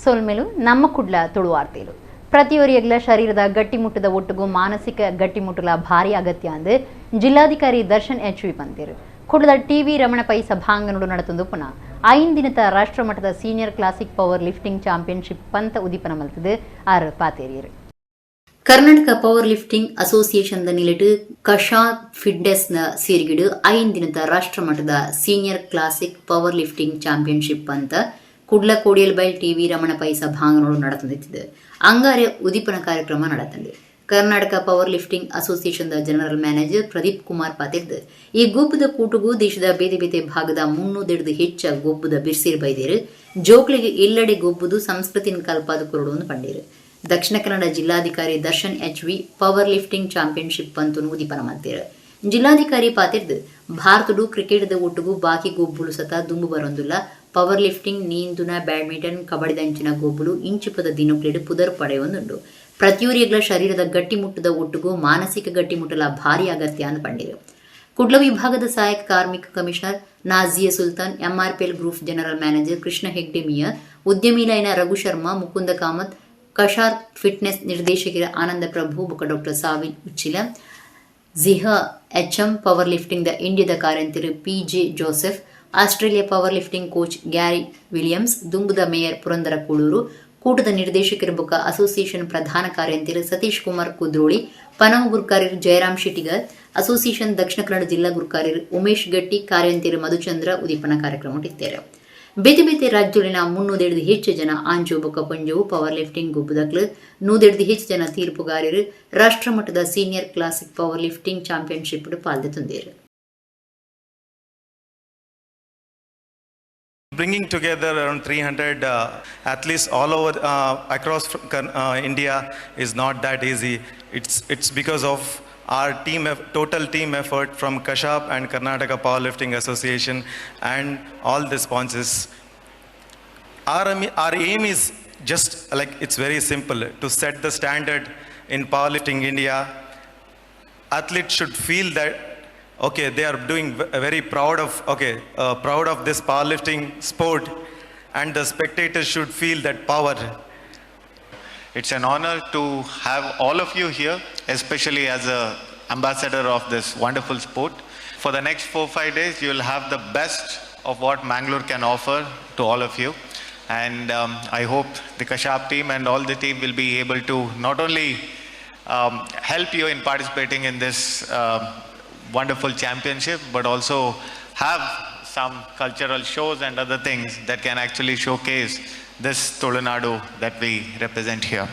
ಸೊಲ್ಮೆಲು ನಮ್ಮ ಕುಡ್ಲ ತುಳುವಾರ್ತೆಲು. ಪ್ರತಿಯೊರಿಯಗ್ಲ ಶರೀರದ ಗಟ್ಟಿಮುಟ್ಟದ ಒಟ್ಟುಗು ಮಾನಸಿಕ ಗಟ್ಟಿಮುಟ್ಟಲ ಭಾರಿ ಅಗತ್ಯ ಅಂದು ಜಿಲ್ಲಾಧಿಕಾರಿ ದರ್ಶನ್ ಎಚ್ ವಿ ಪಂತೇರು. ಕುಡ್ಲದ ಟಿವಿ ರಮಣ ಪೈ ಸಭಾಂಗಣಡು ನಡೆತೊಂದು ಪುನಃ 5 ದಿನದ ರಾಷ್ಟ್ರಮಟ್ಟದ senior classic power lifting championship ಪಂತ ಉದೀಪನ ಮಲ್ತದು ಆರ್ ಪಾತೇರಿಯರು. Karnataka power lifting association the ನಿಲೆಟ್ ಕಶಾ ಫಿಟ್ನೆಸ್ ನ ಸೇರಿಗಿಡು 5 ದಿನದ ರಾಷ್ಟ್ರಮಟ್ಟದ senior classic power lifting championship ಅಂತ ಕುಡ್ಲ ಕೋಡಿಯಲ್ಬೈಲ್ ಟಿವಿ ರಮಣ ಪೈ ಸಭಾಂಗಣಗಳು ನಡೆದಿತ್ತು. ಅಂಗಾರೆ ಉದೀಪನ ಕಾರ್ಯಕ್ರಮ ನಡೆತಂದು. Karnataka power lifting association the general manager Pradeep Kumar ಪಾತಿರ್ದು ಈ ಗೊಬ್ಬದ ಕೂಟುಗು ದೇಶದ ಬೇತೆ ಬೇತೆ ಭಾಗದ 300 ಹೆಚ್ಚ ಗೊಬ್ಬದ ಬಿರ್ಸಿರ್ ಬೈದೇರು. ಜೋಕ್ಲಿಗೆ ಎಲ್ಲೆಡೆ ಗೊಬ್ಬುದು ಸಂಸ್ಕೃತಿನ ಕಲ್ಪಾದ ಕೊರಡು ಪಂಡೇರು. ದಕ್ಷಿಣ ಕನ್ನಡ ಜಿಲ್ಲಾಧಿಕಾರಿ Darshan H V power lifting championship ಪಂತುನು ಉದೀಪನ ಮಲ್ತೇರು. ಜಿಲ್ಲಾಧಿಕಾರಿ ಪಾತಿರ್ದು ಭಾರತಡು ಕ್ರಿಕೆಟ್ದ ಒಟ್ಟುಗು ಬಾಕಿ ಗೊಬ್ಬುಲು ಸತ ದುಂಬು ಬರೊಂದುಲ್ಲ. ಪವರ್ ಲಿಫ್ಟಿಂಗ್, ನೀಂದುನ, ಬ್ಯಾಡ್ಮಿಂಟನ್, ಕಬಡ್ಡಿದಂಚಿನ ಗೊಬ್ಬುಲು ಇಂಚಿಪದ ದಿನಕ್ಲೆಡ್ ಪುದರ್ ಪಡೆಯೊಂದುಂಡು. ಪ್ರತಿಯೊರಿಯಗ್ಲ ಶರೀರದ ಗಟ್ಟಿಮುಟ್ಟದ ಒಟ್ಟುಗು ಮಾನಸಿಕ ಗಟ್ಟಿಮುಟ್ಟಲ ಭಾರಿ ಅಗತ್ಯ ಅಂದ್ ಪಂಡೇರು. ಕುಡ್ಲ ವಿಭಾಗದ ಸಹಾಯಕ ಕಾರ್ಮಿಕ commissioner Nazia Sultan, MRPL group general manager Krishna Hegde Miya, ಉದ್ಯಮಿ ಲೈನ ರಘು ಶರ್ಮಾ, ಮುಕುಂದ ಕಾಮತ್, ಕಶಾರ್ ಫಿಟ್ನೆಸ್ ನಿರ್ದೇಶಕರ ಆನಂದ ಪ್ರಭು ಬೊಕ ಡಾಕ್ಟರ್ ಸಾವಿನ್ ಉಚ್ಚಿಲ, ಜಿಹ ಎಚ್ಎಂ ಪವರ್ ಲಿಫ್ಟಿಂಗ್ the ಇಂಡಿಯಾದ ಕಾರ್ಯಂತಿರು P J Joseph, Australia power lifting coach Gary Williams, ದುಂಬುದ mayor Purandara Kuluru, ಕೂಟದ ನಿರ್ದೇಶಕರು ಬೊಕ ಅಸೋಸಿಯೇಷನ್ ಪ್ರಧಾನ ಕಾರ್ಯಂತಿರು ಸತೀಶ್ ಕುಮಾರ್ ಕುದ್ರೋಳಿ, ಪನವು ಗುರ್ಕಾರ್ಯರು ಜಯರಾಮ್ ಶೆಟ್ಟಿಗರ್, ಅಸೋಸಿಯೇಷನ್ ದಕ್ಷಿಣ ಕನ್ನಡ ಜಿಲ್ಲಾ ಗುರ್ಕಾರ್ಯರು ಉಮೇಶ್ ಗಟ್ಟಿ, ಕಾರ್ಯಂತಿರು ಮಧುಚಂದ್ರ ಉದೀಪನ ಕಾರ್ಯಕ್ರಮ ಇತ್ತಾರೆ. ಬೇತೆ ಬೇತೆ ರಾಜ್ಯಗಳಿನ 300 ಹೆಚ್ಚು ಜನ ಆಂಜೋ ಬೊಕ ಪೊಂಜೋವು ಪವರ್ ಲಿಫ್ಟಿಂಗ್ ಗೊಬ್ಬುದಕ್ಲು, 100 ಹೆಚ್ಚು ಜನ ತೀರ್ಪುಗಾರರು ರಾಷ್ಟ್ರಮಟ್ಟದ senior classic power lifting championship ಪಾಲ್ದೆ ತುಂದೇರು. Bringing together around 300 athletes all over across India is not that easy. It's because of our total team effort from Kashab and Karnataka Powerlifting Association and all the sponsors. Our aim is just like, it's very simple, to set the standard in powerlifting India. Athletes should feel that, okay, they are doing very proud of, okay, proud of this powerlifting sport, and the spectators should feel that power. It's an honor to have all of you here, especially as a ambassador of this wonderful sport. For the next 4-5 days, you will have the best of what Mangalore can offer to all of you. And I hope the Kashab team and all the team will be able to not only help you in participating in this wonderful championship, but also have some cultural shows and other things that can actually showcase this Tulunadu that we represent here.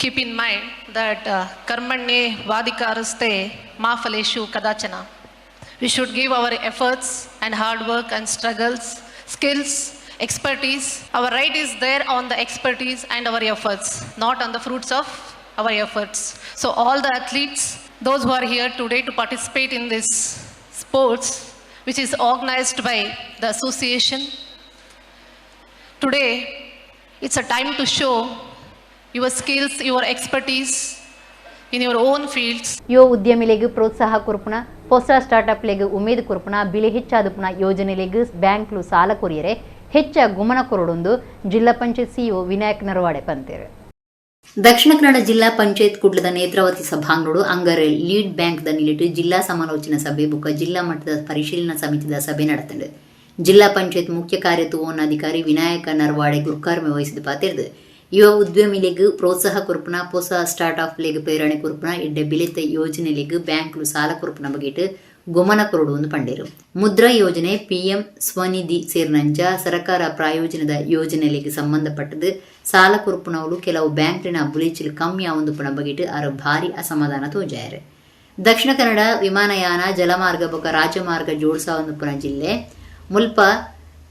Keep in mind that karmanyevadhikaraste ma phaleshu kadachana. We should give our efforts and hard work and struggles, skills, expertise. Our right is there on the expertise and our efforts, not on the fruits of our efforts. So all the athletes, those who are here today to participate in this sports, which is organized by the association, today it's a time to show your skills, your expertise in your own fields. ಯುವ ಉದ್ಯಮಿಲೆಗ್ ಪ್ರೋತ್ಸಾಹ ಕೊರ್ಪುನ, ಹೊಸ ಸ್ಟಾರ್ಟ್ಅಪ್ಲೆಗ್ ಉಮೇದು ಕೊರ್ಪುನ, ಬಿಲೆ ಹೆಚ್ಚಾದುಪುನ ಯೋಜನೆಲೆಗ್ ಬ್ಯಾಂಕ್ಲು ಸಾಲ ಕೊರಿಯರೆ ಹೆಚ್ಚ ಗುಮನ ಕೊರಡೊಂದು ಜಿಲ್ಲಾ panchayat CEO Vinayak ನರವಾಡೆ ಪಂತೇರು. Dakshina Kannada ಜಿಲ್ಲಾ ಪಂಚಾಯತ್ ಕುಡ್ಲದ ನೇತ್ರಾವತಿ ಸಭಾಂಗಣಡು ಅಂಗಾರೆ ಲೀಡ್ ಬ್ಯಾಂಕ್ the ನಿಲೆಟ್ ಜಿಲ್ಲಾ ಸಮಾಲೋಚನಾ ಸಭೆ ಬೊಕ್ಕ ಜಿಲ್ಲಾ ಮಟ್ಟದ ಪರಿಶೀಲನಾ ಸಮಿತಿದ ಸಭೆ ನಡೆತಂಡು. ಜಿಲ್ಲಾ ಪಂಚಾಯತ್ ಮುಖ್ಯ ಕಾರ್ಯತುವೋನಾಧಿಕಾರಿ ವಿನಾಯಕ ನರವಾಡೆ ಗುರ್ಕಾರ್ಮೆ ವಹಿಸಿದ ಪಾತಿರ್ದು ಯುವ ಉದ್ಯಮಿಲೆಗ್ ಪ್ರೋತ್ಸಾಹ ಕೊರ್ಪುನ, ಪೊಸ ಸ್ಟಾರ್ಟ್ ಅಪ್ ಲೆಗ್ ಪ್ರೇರಣೆ ಕೊರ್ಪುನ, ಎಡ್ಡೆ ಬಿಲೆತ ಯೋಜನೆಲೆಗ್ ಬ್ಯಾಂಕ್ಲು ಸಾಲ ಕೊರ್ಪುನ ಬಗೆಟ್ ಗುಮನ ಕೊರಡು ಪಂಡೇರು. ಮುದ್ರಾ ಯೋಜನೆ, ಪಿಎಂ ಸ್ವನಿಧಿ ಸೇರಿನಂಚ ಸರಕಾರ ಪ್ರಾಯೋಜನದ ಯೋಜನೆಲೆಗ್ ಸಂಬಂಧಪಟ್ಟದು ಸಾಲ ಕೊರ್ಪುನವುಲು ಕೆಲವು ಬ್ಯಾಂಕ್ಲಿನ ಬುಲೆಚಿಲ್ ಕಮ್ಮಿ ಆವೊಂದುಪ್ಪುನ ಬಗೆಟ್ ಆರು ಭಾರಿ ಅಸಮಾಧಾನ ತೋಜಾಯರು. ದಕ್ಷಿಣ ಕನ್ನಡ ವಿಮಾನಯಾನ, ಜಲಮಾರ್ಗ ಬೊಕ ರಾಜಮಾರ್ಗ ಜೋಡ್ಸಾವೊಂದುಪ್ಪುನ ಜಿಲ್ಲೆ. ಮುಲ್ಪ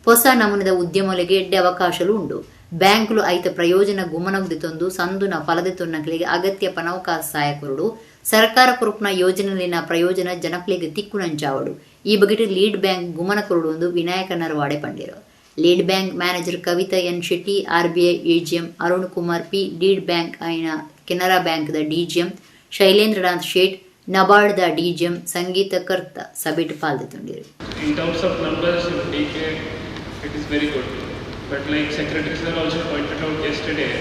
ಹೊಸ ನಮೂನೆದ ಉದ್ಯಮಲೆಗ್ ಎಡ್ಡೆ ಅವಕಾಶಲು ಉಂಡು. ಬ್ಯಾಂಕ್ಲು ಐತ ಪ್ರಯೋಜನ ಗುಮನಗುದಿತೊಂದು ಸಂದುನ ಫಲದೆತೊನ್ನಕ್ಲೆಗ್ ಅಗತ್ಯ ಪನವಕಾಸ ಸಹಾಯ ಕೊರಡು. ಸರ್ಕಾರ ಕೊರ್ಪುನ ಯೋಜನೆಲಿನ ಪ್ರಯೋಜನ ಜನಕ್ಲೆಗ್ ತಿಕ್ಕುನಂಚಾವಡು. ಈ ಬಗೆಟ್ ಲೀಡ್ ಬ್ಯಾಂಕ್ ಗುಮನ ಕೊರಡು ಎಂದು ವಿನಾಯಕ ನರವಾಡೆ ಪಂಡೇರು. Lead bank manager Kavitha N Shetty, RBI AGM Arun Kumar P, lead bank ಆಯಿನ ಕೆನರಾ ಬ್ಯಾಂಕ್ದ ಡಿಜಿಎಂ ಶೈಲೇಂದ್ರನಾಥ್ ಶೇಟ್, ನಬಾರ್ಡ್ದ DGM Sangeetha Karta ಸಭೆಟ್ ಪಾಲ್ದೆತೊಂಡಿರು. In terms of numbers, if DK, it is very good. But like Secretary sir also pointed out yesterday,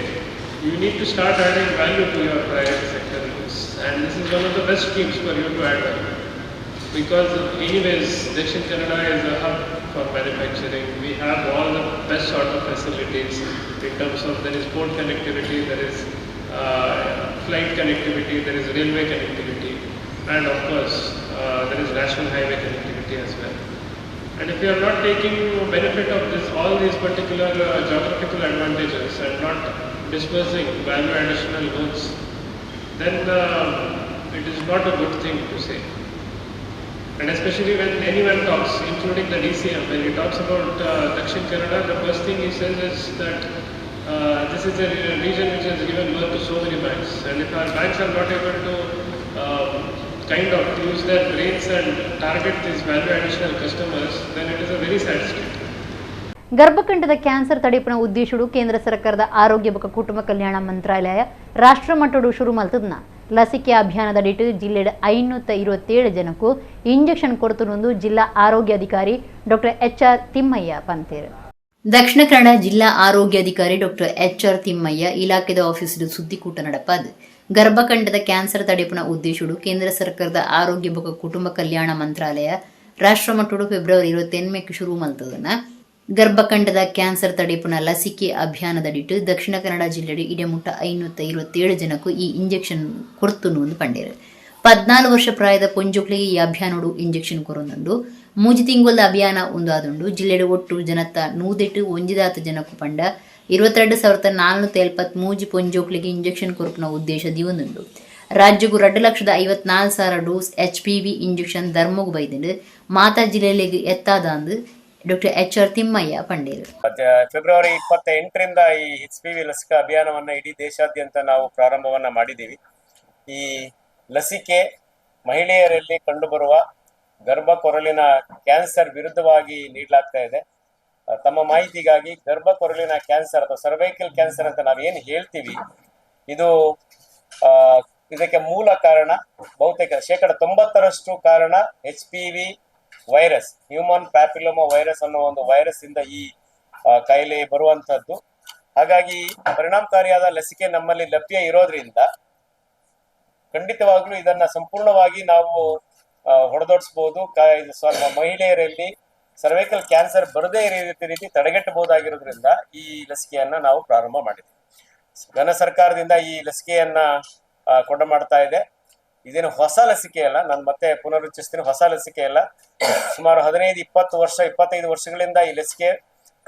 you need to start adding value to your priority sector loans. And this is one of the best schemes for you to add value. Because anyways, Dakshin Kannada is a hub for manufacturing. We have all the best sort of facilities in terms of there is port connectivity, there is flight connectivity, there is railway connectivity, and of course there is national highway connectivity as well. And if you are not taking benefit of this, all these particular geographical advantages and not disbursing value additional loans, then it is not a good thing to say. And especially when anyone talks, including the DCM, when he talks about Dakshin Kannada, the first thing he says is that this is a region which has given birth to so many banks. And if our banks are not able to kind of use their brains and target these value additional customers, then it is a very sad state. ಗರ್ಭಕಂಠದ cancer ತಡೆಪುನ ಉದ್ದೇಶಡು ಕೇಂದ್ರ ಸರ್ಕಾರದ ಆರೋಗ್ಯ ಬೊಕ ಕುಟುಂಬ ಕಲ್ಯಾಣ ಮಂತ್ರಾಲಯ ರಾಷ್ಟ್ರಮಟ್ಟಡು ಶುರು ಮಲ್ತದ್ನ ಲಸಿಕೆ ಅಭಿಯಾನದಡಿಟ್ ಜಿಲ್ಲೆಡ್ 527 ಜನಕ್ಕೂ ಇಂಜೆಕ್ಷನ್ ಕೊರತುನೊಂದು ಜಿಲ್ಲಾ ಆರೋಗ್ಯಾಧಿಕಾರಿ doctor H R Thimmaiah ಪಂತೇರು. Dakshina Kannada ಜಿಲ್ಲಾ ಆರೋಗ್ಯಾಧಿಕಾರಿ doctor H R Thimmaiah ಇಲಾಖೆದ ಆಫೀಸ್ ಸುದ್ದಿಕೂಟ ನಡಪಾದ್ ಗರ್ಭಕಂಠದ ಕ್ಯಾನ್ಸರ್ ತಡೆಪುನ ಉದ್ದೇಶಡು ಕೇಂದ್ರ ಸರ್ಕಾರದ ಆರೋಗ್ಯ ಬೊಕ ಕುಟುಂಬ ಕಲ್ಯಾಣ ಮಂತ್ರಾಲಯ ರಾಷ್ಟ್ರಮಟ್ಟಡು ಫೆಬ್ರವರಿ 28ಕ್ಕೆ ಶುರು ಮಲ್ತದನ್ನ ಗರ್ಭಕಂಠದ ಕ್ಯಾನ್ಸರ್ ತಡೆಪುನ ಲಸಿಕೆ ಅಭಿಯಾನದಡಿಟ್ಟು ದಕ್ಷಿಣ ಕನ್ನಡ ಜಿಲ್ಲೆಡ್ ಇಡೆಮುಟ್ಟ 527 ಜನಕ್ಕೂ ಈ ಇಂಜೆಕ್ಷನ್ ಕೊರ್ತುನು ಒಂದು ಪಂಡೇರು. 14 ವರ್ಷ ಪ್ರಾಯದ ಪೊಂಜೋಕ್ಲಿಗೆ ಈ ಅಭಿಯಾನೋಡು ಇಂಜೆಕ್ಷನ್ ಕೊರೊಂದುಂಡು. 3 ತಿಂಗೊಲ್ದ ಅಭಿಯಾನ ಉಂದು ಆದುಂಡು. ಜಿಲ್ಲೆಡ್ ಒಟ್ಟು ಜನತ್ತ ನೂದೆಟ್ಟು ಒಂಜಿದಾತ ಜನಕ್ಕೂ ಪಂಡ 22,473 ಪೊಂಜೋಕ್ಲಿಗೆ ಇಂಜೆಕ್ಷನ್ ಕೊರಪುನ ಉದ್ದೇಶ ದಿವೊಂದುಂಡು. ರಾಜ್ಯಗು 2,54,000 dose HPV injection ಧರ್ಮಗು ಬೈದಿಂಡು. ಮಾತಾ ಜಿಲ್ಲೆಲೆಗ್ ಎತ್ತಾದಾಂದು doctor H R Thimmaiah ಪಂಡೇರು. ಮತ್ತೆ ಫೆಬ್ರವರಿ 28ರಿಂದ ಈ ಎಚ್‌ಪಿವಿ ಲಸಿಕಾ ಅಭಿಯಾನವನ್ನ ಇಡೀ ದೇಶಾದ್ಯಂತ ನಾವು ಪ್ರಾರಂಭವನ್ನ ಮಾಡಿದ್ದೀವಿ. ಈ ಲಸಿಕೆ ಮಹಿಳೆಯರಲ್ಲಿ ಕಂಡುಬರುವ ಗರ್ಭಕೊರಳಿನ ಕ್ಯಾನ್ಸರ್ ವಿರುದ್ಧವಾಗಿ ನೀಡಲಾಗ್ತಾ ಇದೆ. ತಮ್ಮ ಮಾಹಿತಿಗಾಗಿ, ಗರ್ಭಕೊರಳಿನ ಕ್ಯಾನ್ಸರ್ ಅಥವಾ ಸರ್ವೈಕಲ್ ಕ್ಯಾನ್ಸರ್ ಅಂತ ನಾವೇನು ಹೇಳ್ತೀವಿ, ಇದು ಇದಕ್ಕೆ ಮೂಲ ಕಾರಣ ಬಹುತೇಕ 90% ಕಾರಣ HPV virus, human papilloma virus ಅನ್ನೋ ಒಂದು ವೈರಸ್ ಇಂದ ಈ ಕಾಯಿಲೆ ಬರುವಂತದ್ದು. ಹಾಗಾಗಿ ಪರಿಣಾಮಕಾರಿಯಾದ ಲಸಿಕೆ ನಮ್ಮಲ್ಲಿ ಲಭ್ಯ ಇರೋದ್ರಿಂದ ಖಂಡಿತವಾಗ್ಲೂ ಇದನ್ನ ಸಂಪೂರ್ಣವಾಗಿ ನಾವು ಹೊಡೆದೋಡಿಸಬಹುದು. ಇದು ಸ್ವಲ್ಪ ಮಹಿಳೆಯರಲ್ಲಿ ಸರ್ವೈಕಲ್ ಕ್ಯಾನ್ಸರ್ ಬರದೇ ಇರೋ ರೀತಿ ರೀತಿ ತಡೆಗಟ್ಟಬಹುದಾಗಿರೋದ್ರಿಂದ ಈ ಲಸಿಕೆಯನ್ನ ನಾವು ಪ್ರಾರಂಭ ಮಾಡಿದ್ವಿ. ಘನ ಸರ್ಕಾರದಿಂದ ಈ ಲಸಿಕೆಯನ್ನ ಕೊಡ ಮಾಡ್ತಾ ಇದೆ. ಇದೇನು ಹೊಸ ಲಸಿಕೆ ಅಲ್ಲ. ನಾನು ಮತ್ತೆ ಪುನರುಚ್ಚರಿಸ್ತೀನಿ, ಹೊಸ ಲಸಿಕೆ ಅಲ್ಲ. ಸುಮಾರು 15, 20 ವರ್ಷ, 25 ವರ್ಷಗಳಿಂದ ಈ ಲಸಿಕೆ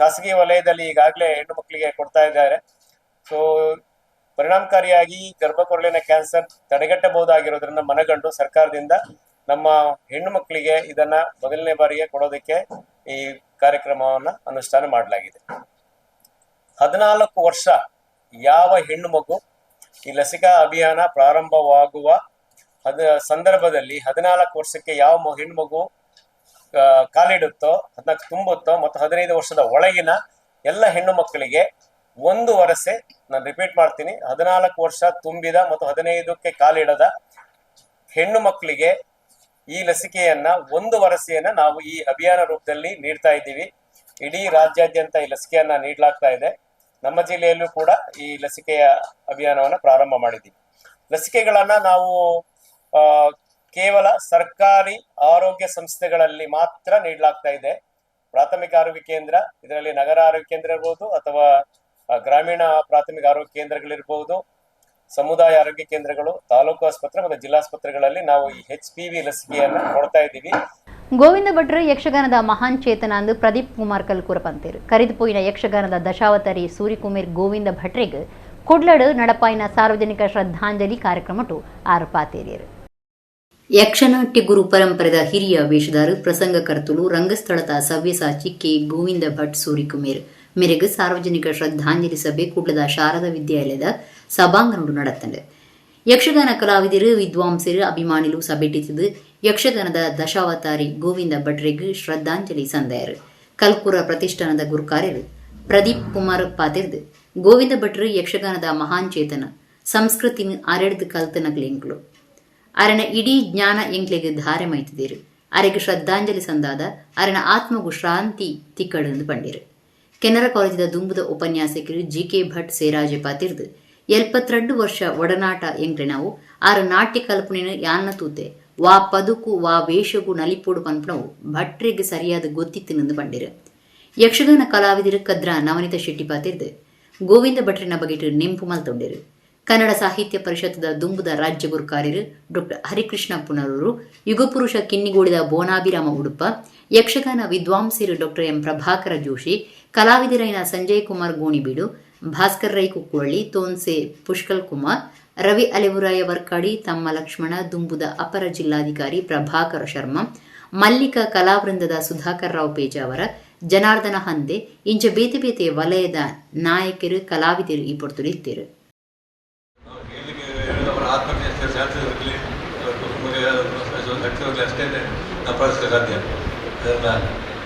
ಖಾಸಗಿ ವಲಯದಲ್ಲಿ ಈಗಾಗಲೇ ಹೆಣ್ಣು ಮಕ್ಕಳಿಗೆ ಕೊಡ್ತಾ ಇದ್ದಾರೆ. ಸೊ ಪರಿಣಾಮಕಾರಿಯಾಗಿ ಗರ್ಭಕೊರಳಿನ ಕ್ಯಾನ್ಸರ್ ತಡೆಗಟ್ಟಬಹುದಾಗಿರೋದ್ರನ್ನ ಮನಗಂಡು ಸರ್ಕಾರದಿಂದ ನಮ್ಮ ಹೆಣ್ಣು ಮಕ್ಕಳಿಗೆ ಇದನ್ನ ಮೊದಲನೇ ಬಾರಿಗೆ ಕೊಡೋದಕ್ಕೆ ಈ ಕಾರ್ಯಕ್ರಮವನ್ನ ಅನುಷ್ಠಾನ ಮಾಡಲಾಗಿದೆ. 14 ವರ್ಷ ಯಾವ ಹೆಣ್ಣು ಮಗು ಈ ಲಸಿಕಾ ಅಭಿಯಾನ ಪ್ರಾರಂಭವಾಗುವ ಸಂದರ್ಭದಲ್ಲಿ 14 ವರ್ಷಕ್ಕೆ ಯಾವ ಹೆಣ್ಣು ಮಗು ಕಾಲಿಡುತ್ತೋ, 14 ತುಂಬುತ್ತೋ ಮತ್ತು 15 ವರ್ಷದ ಒಳಗಿನ ಎಲ್ಲ ಹೆಣ್ಣು ಮಕ್ಕಳಿಗೆ ಒಂದು ವರಸೆ, ನಾನು ರಿಪೀಟ್ ಮಾಡ್ತೀನಿ, 14 ವರ್ಷ ತುಂಬಿದ ಮತ್ತು 15ಕ್ಕೆ ಕಾಲಿಡದ ಹೆಣ್ಣು ಮಕ್ಕಳಿಗೆ ಈ ಲಸಿಕೆಯನ್ನ ಒಂದು ವರಸೆಯನ್ನ ನಾವು ಈ ಅಭಿಯಾನ ರೂಪದಲ್ಲಿ ನೀಡ್ತಾ ಇದ್ದೀವಿ. ಇಡೀ ರಾಜ್ಯಾದ್ಯಂತ ಈ ಲಸಿಕೆಯನ್ನ ನೀಡಲಾಗ್ತಾ ಇದೆ. ನಮ್ಮ ಜಿಲ್ಲೆಯಲ್ಲೂ ಕೂಡ ಈ ಲಸಿಕೆಯ ಅಭಿಯಾನವನ್ನ ಪ್ರಾರಂಭ ಮಾಡಿದ್ದೀವಿ. ಲಸಿಕೆಗಳನ್ನ ನಾವು ಕೇವಲ ಸರ್ಕಾರಿ ಆರೋಗ್ಯ ಸಂಸ್ಥೆಗಳಲ್ಲಿ ಮಾತ್ರ ನೀಡಲಾಗ್ತಾ ಇದೆ. ಪ್ರಾಥಮಿಕ ಆರೋಗ್ಯ ಕೇಂದ್ರ, ಇದರಲ್ಲಿ ನಗರ ಆರೋಗ್ಯ ಕೇಂದ್ರ ಇರ್ಬೋದು ಅಥವಾ ಗ್ರಾಮೀಣ ಪ್ರಾಥಮಿಕ ಆರೋಗ್ಯ ಕೇಂದ್ರಗಳಿರ್ಬೋದು, ಸಮುದಾಯ ಆರೋಗ್ಯ ಕೇಂದ್ರಗಳು, ತಾಲೂಕು ಆಸ್ಪತ್ರೆ ಮತ್ತು ಜಿಲ್ಲಾಸ್ಪತ್ರೆಗಳಲ್ಲಿ ನಾವು ಈ ಎಚ್‌ಪಿವಿ ಲಸಿಕೆಯನ್ನ ಕೊಡ್ತಾ ಇದ್ದೀವಿ. ಗೋವಿಂದ ಭಟ್ರು ಯಕ್ಷಗಾನದ ಮಹಾನ್ ಚೇತನ ಅಂದು ಪ್ರದೀಪ್ ಕುಮಾರ್ ಕಲ್ಕೂರ ಪಂತೇರು. ಕರಿದುಪೋಯಿನ ಯಕ್ಷಗಾನದ ದಶಾವತಾರಿ ಸೂರಿಕುಮೇರ್ ಗೋವಿಂದ ಭಟ್ರೆಗ್ ಕುಡ್ಲಡು ನಡಪಾಯಿನ ಸಾರ್ವಜನಿಕ ಶ್ರದ್ಧಾಂಜಲಿ ಕಾರ್ಯಕ್ರಮಟು ಆರು ಪಾತೇರಿಯರು. ಯಕ್ಷನಾಟ್ಯ ಗುರು ಪರಂಪರೆದ ಹಿರಿಯ ವೇಷಧಾರು, ಪ್ರಸಂಗಕರ್ತುಲು, ರಂಗಸ್ಥಳದ ಸವ್ಯಸಾಚಿ ಕೆ ಗೋವಿಂದ ಭಟ್ ಸೂರಿಕುಮೇರ್ ಮೇರೆಗೆ ಸಾರ್ವಜನಿಕ ಶ್ರದ್ಧಾಂಜಲಿ ಸಭೆ ಕುಡ್ಲದ ಶಾರದಾ ವಿದ್ಯಾಲಯದ ಸಭಾಂಗಣಡು நடத்தண்டு. ಯಕ್ಷಗಾನ ಕಲಾವಿದರು, ವಿದ್ವಾಂಸರು, ಅಭಿಮಾನಿಲು ಸಭೆಟಿತ್ತಿದ್ದು ಯಕ್ಷಗಾನದ ದಶಾವತಾರಿ ಗೋವಿಂದ ಭಟ್ರೆಗ್ ಶ್ರದ್ಧಾಂಜಲಿ ಸಂದಾಯರು. ಕಲ್ಕುರ ಪ್ರತಿಷ್ಠಾನದ ಗುರುಕಾರ್ಯರು ಪ್ರದೀಪ್ ಕುಮಾರ್ ಪಾತಿರ್ದು, ಗೋವಿಂದ ಭಟ್ರು ಯಕ್ಷಗಾನದ ಮಹಾನ್ ಚೇತನ, ಸಂಸ್ಕೃತಿನ ಅರೆಡ್ದು ಕಲ್ತನಗ್ಲೆಂಕ್ಲು, ಅರನ ಇಡೀ ಜ್ಞಾನ ಎಂಕ್ಲೆಗ್ ಧಾರೆ ಮೈತಿದ್ದೀರು. ಅರೆಗ್ ಶ್ರದ್ಧಾಂಜಲಿ ಸಂದಾದ, ಅರನ ಆತ್ಮಗು ಶಾಂತಿ ತಿಕ್ಕಡು ಎಂದು ಪಂಡಿರು. ಕೆನರಾ ಕಾಲೇಜಿದ ದುಂಬುದ ಉಪನ್ಯಾಸಕರು ಜಿಕೆ ಭಟ್ ಸೇರಾಜೆ ಪಾತಿರ್ದು 72 ವರ್ಷ ಒಡನಾಟ ಎಂಕ್ಲೆನವು ಆರು ನಾಟ್ಯ ಕಲ್ಪನೆಯನ್ನು ಯಾನ್ನ ತೂತೆ ವಾ ಪದುಕು ವಾ ವೇಷಗು ನಲಿಪೋಡು ಪನ್ಪಣವು ಭಟ್ರಿಗೆ ಸರಿಯಾದ ಗೊತ್ತಿತ್ತಿನಂದು ಬಂಡಿರು. ಯಕ್ಷಗಾನ ಕಲಾವಿದರು ಕದ್ರ ನವನಿತ ಶೆಟ್ಟಿ ಪಾತಿರ್ದು ಗೋವಿಂದ ಭಟ್ರಿನ ಬಗೆಟ್ ನೆಂಪು ಮಲ್ತೊಂಡಿರು. ಕನ್ನಡ ಸಾಹಿತ್ಯ ಪರಿಷತ್ದ ದುಂಬುದ ರಾಜ್ಯ ಗುರುಕಾರ್ಯರು ಡಾಕ್ಟರ್ ಹರಿಕೃಷ್ಣ ಪುನರೂರು, ಯುಗಪುರುಷ ಕಿನ್ನಿಗೋಡಿದ ಬೋನಾಭಿರಾಮ ಉಡುಪ, ಯಕ್ಷಗಾನ ವಿದ್ವಾಂಸರು ಡಾಕ್ಟರ್ ಎಂ ಪ್ರಭಾಕರ ಜೋಶಿ, ಕಲಾವಿದರೈನ ಸಂಜಯ್ ಕುಮಾರ್ ಗೋಣಿಬೀಡು, ಭಾಸ್ಕರ್ ರೈ ಕುಕ್ಕುವಳ್ಳಿ, ತೋನ್ಸೆ ಪುಷ್ಕಲ್ ಕುಮಾರ್, ರವಿ ಅಲೆವುರಾಯ ವರ್ಕಾಡಿ, ತಮ್ಮ ಲಕ್ಷ್ಮಣ, ದುಂಬುದ ಅಪರ ಜಿಲ್ಲಾಧಿಕಾರಿ ಪ್ರಭಾಕರ ಶರ್ಮಾ, ಮಲ್ಲಿಕ ಕಲಾವೃಂದದ ಸುಧಾಕರ್ ರಾವ್ ಪೇಜಾವರ, ಜನಾರ್ದನ ಹಂದೆ ಇಂಚ ಬೇತೆ ಬೇತೆ ವಲಯದ ನಾಯಕರು ಕಲಾವಿದರು ಈ ಪೊರ್ತುಡು. ಅವರ ಆತ್ಮಕ್ಕೆ ಶಾಂತಿ ದೊರಕಲಿ, ಅವರ ಕುಟುಂಬಕ್ಕೆ ಶಕ್ತಿ ಹೋಗಲಿ, ಅಷ್ಟೇ ನಾವು ಪ್ರಾರ್ಥಿಸಲು ಸಾಧ್ಯ. ಅದನ್ನು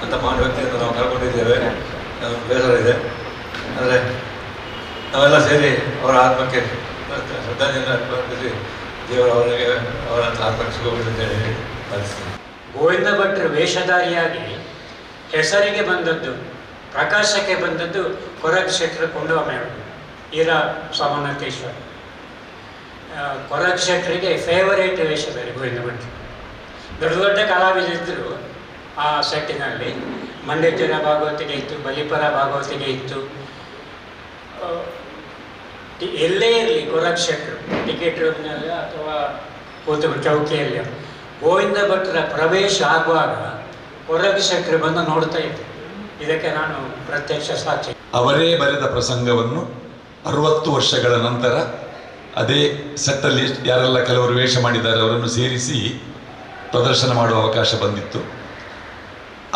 ಅಂಥ ಮಹಾನ್ ವ್ಯಕ್ತಿಯನ್ನು ನಾವು ಕಳ್ಕೊಂಡಿದ್ದೇವೆ, ಬೇಸರ ಇದೆ. ಆದರೆ ನಾವೆಲ್ಲ ಸೇರಿ ಅವರ ಆತ್ಮಕ್ಕೆ ಶ್ರದ್ಧಾಂಜಲಿ ಅರ್ಪಿಸಿ ದೇವರು ಅವರಿಗೆ ಅವರ ಆತ್ಮಕ್ಕೆ ಸುಖ ಕೊಡಲಿ ಅಂತ ಹೇಳಿ ಪ್ರಾರ್ಥಿಸ್ತೀನಿ. ಗೋವಿಂದ ಭಟ್ರು ವೇಷಧಾರಿಯಾಗಿ ಹೆಸರಿಗೆ ಬಂದದ್ದು, ಪ್ರಕಾಶಕ್ಕೆ ಬಂದದ್ದು ಕೊರಗ ಶೆಟ್ಟರು ಕೊಂಡವ ಮೇಳ ಈರಾ ಸೋಮನಾಥೇಶ್ವರ. ಕೊರಗ ಶೆಟ್ಟರಿಗೆ ಫೇವರೇಟ್ ವೇಷಧಾರಿ ಗೋವಿಂದ ಭಟ್ರು. ದೊಡ್ಡ ದೊಡ್ಡ ಕಲಾವಿದರಿದ್ದರು ಆ ಸೆಟ್ಟಿನಲ್ಲಿ. ಮಂಡ್ಯಜನ ಭಾಗವತಿಗೆ ಇತ್ತು, ಬಲಿಪರ ಭಾಗವತಿಗೆ ಇತ್ತು. ಎಲ್ಲೇ ಇರಲಿ ಕೊರಗ ಶೆಟ್ಟರು ಟಿಕೆಟ್ ರೂಮ್ನಲ್ಲಿ ಅಥವಾ ಕೂತು ಚೌಕಿಯಲ್ಲಿ ಗೋವಿಂದ ಭಟ್ರ ಪ್ರವೇಶ ಆಗುವಾಗ ಕೊರಗ ಶೆಟ್ಟರು ಬಂದು ನೋಡ್ತಾ ಇದ್ದರು. ಇದಕ್ಕೆ ನಾನು ಪ್ರತ್ಯಕ್ಷ ಸಾಕ್ಷಿ. ಅವರೇ ಬರೆದ ಪ್ರಸಂಗವನ್ನು 60 ವರ್ಷಗಳ ನಂತರ ಅದೇ ಸೆಟ್ಟಲ್ಲಿ ಯಾರೆಲ್ಲ ಕೆಲವರು ವೇಷ ಮಾಡಿದ್ದಾರೆ ಅವರನ್ನು ಸೇರಿಸಿ ಪ್ರದರ್ಶನ ಮಾಡುವ ಅವಕಾಶ ಬಂದಿತ್ತು.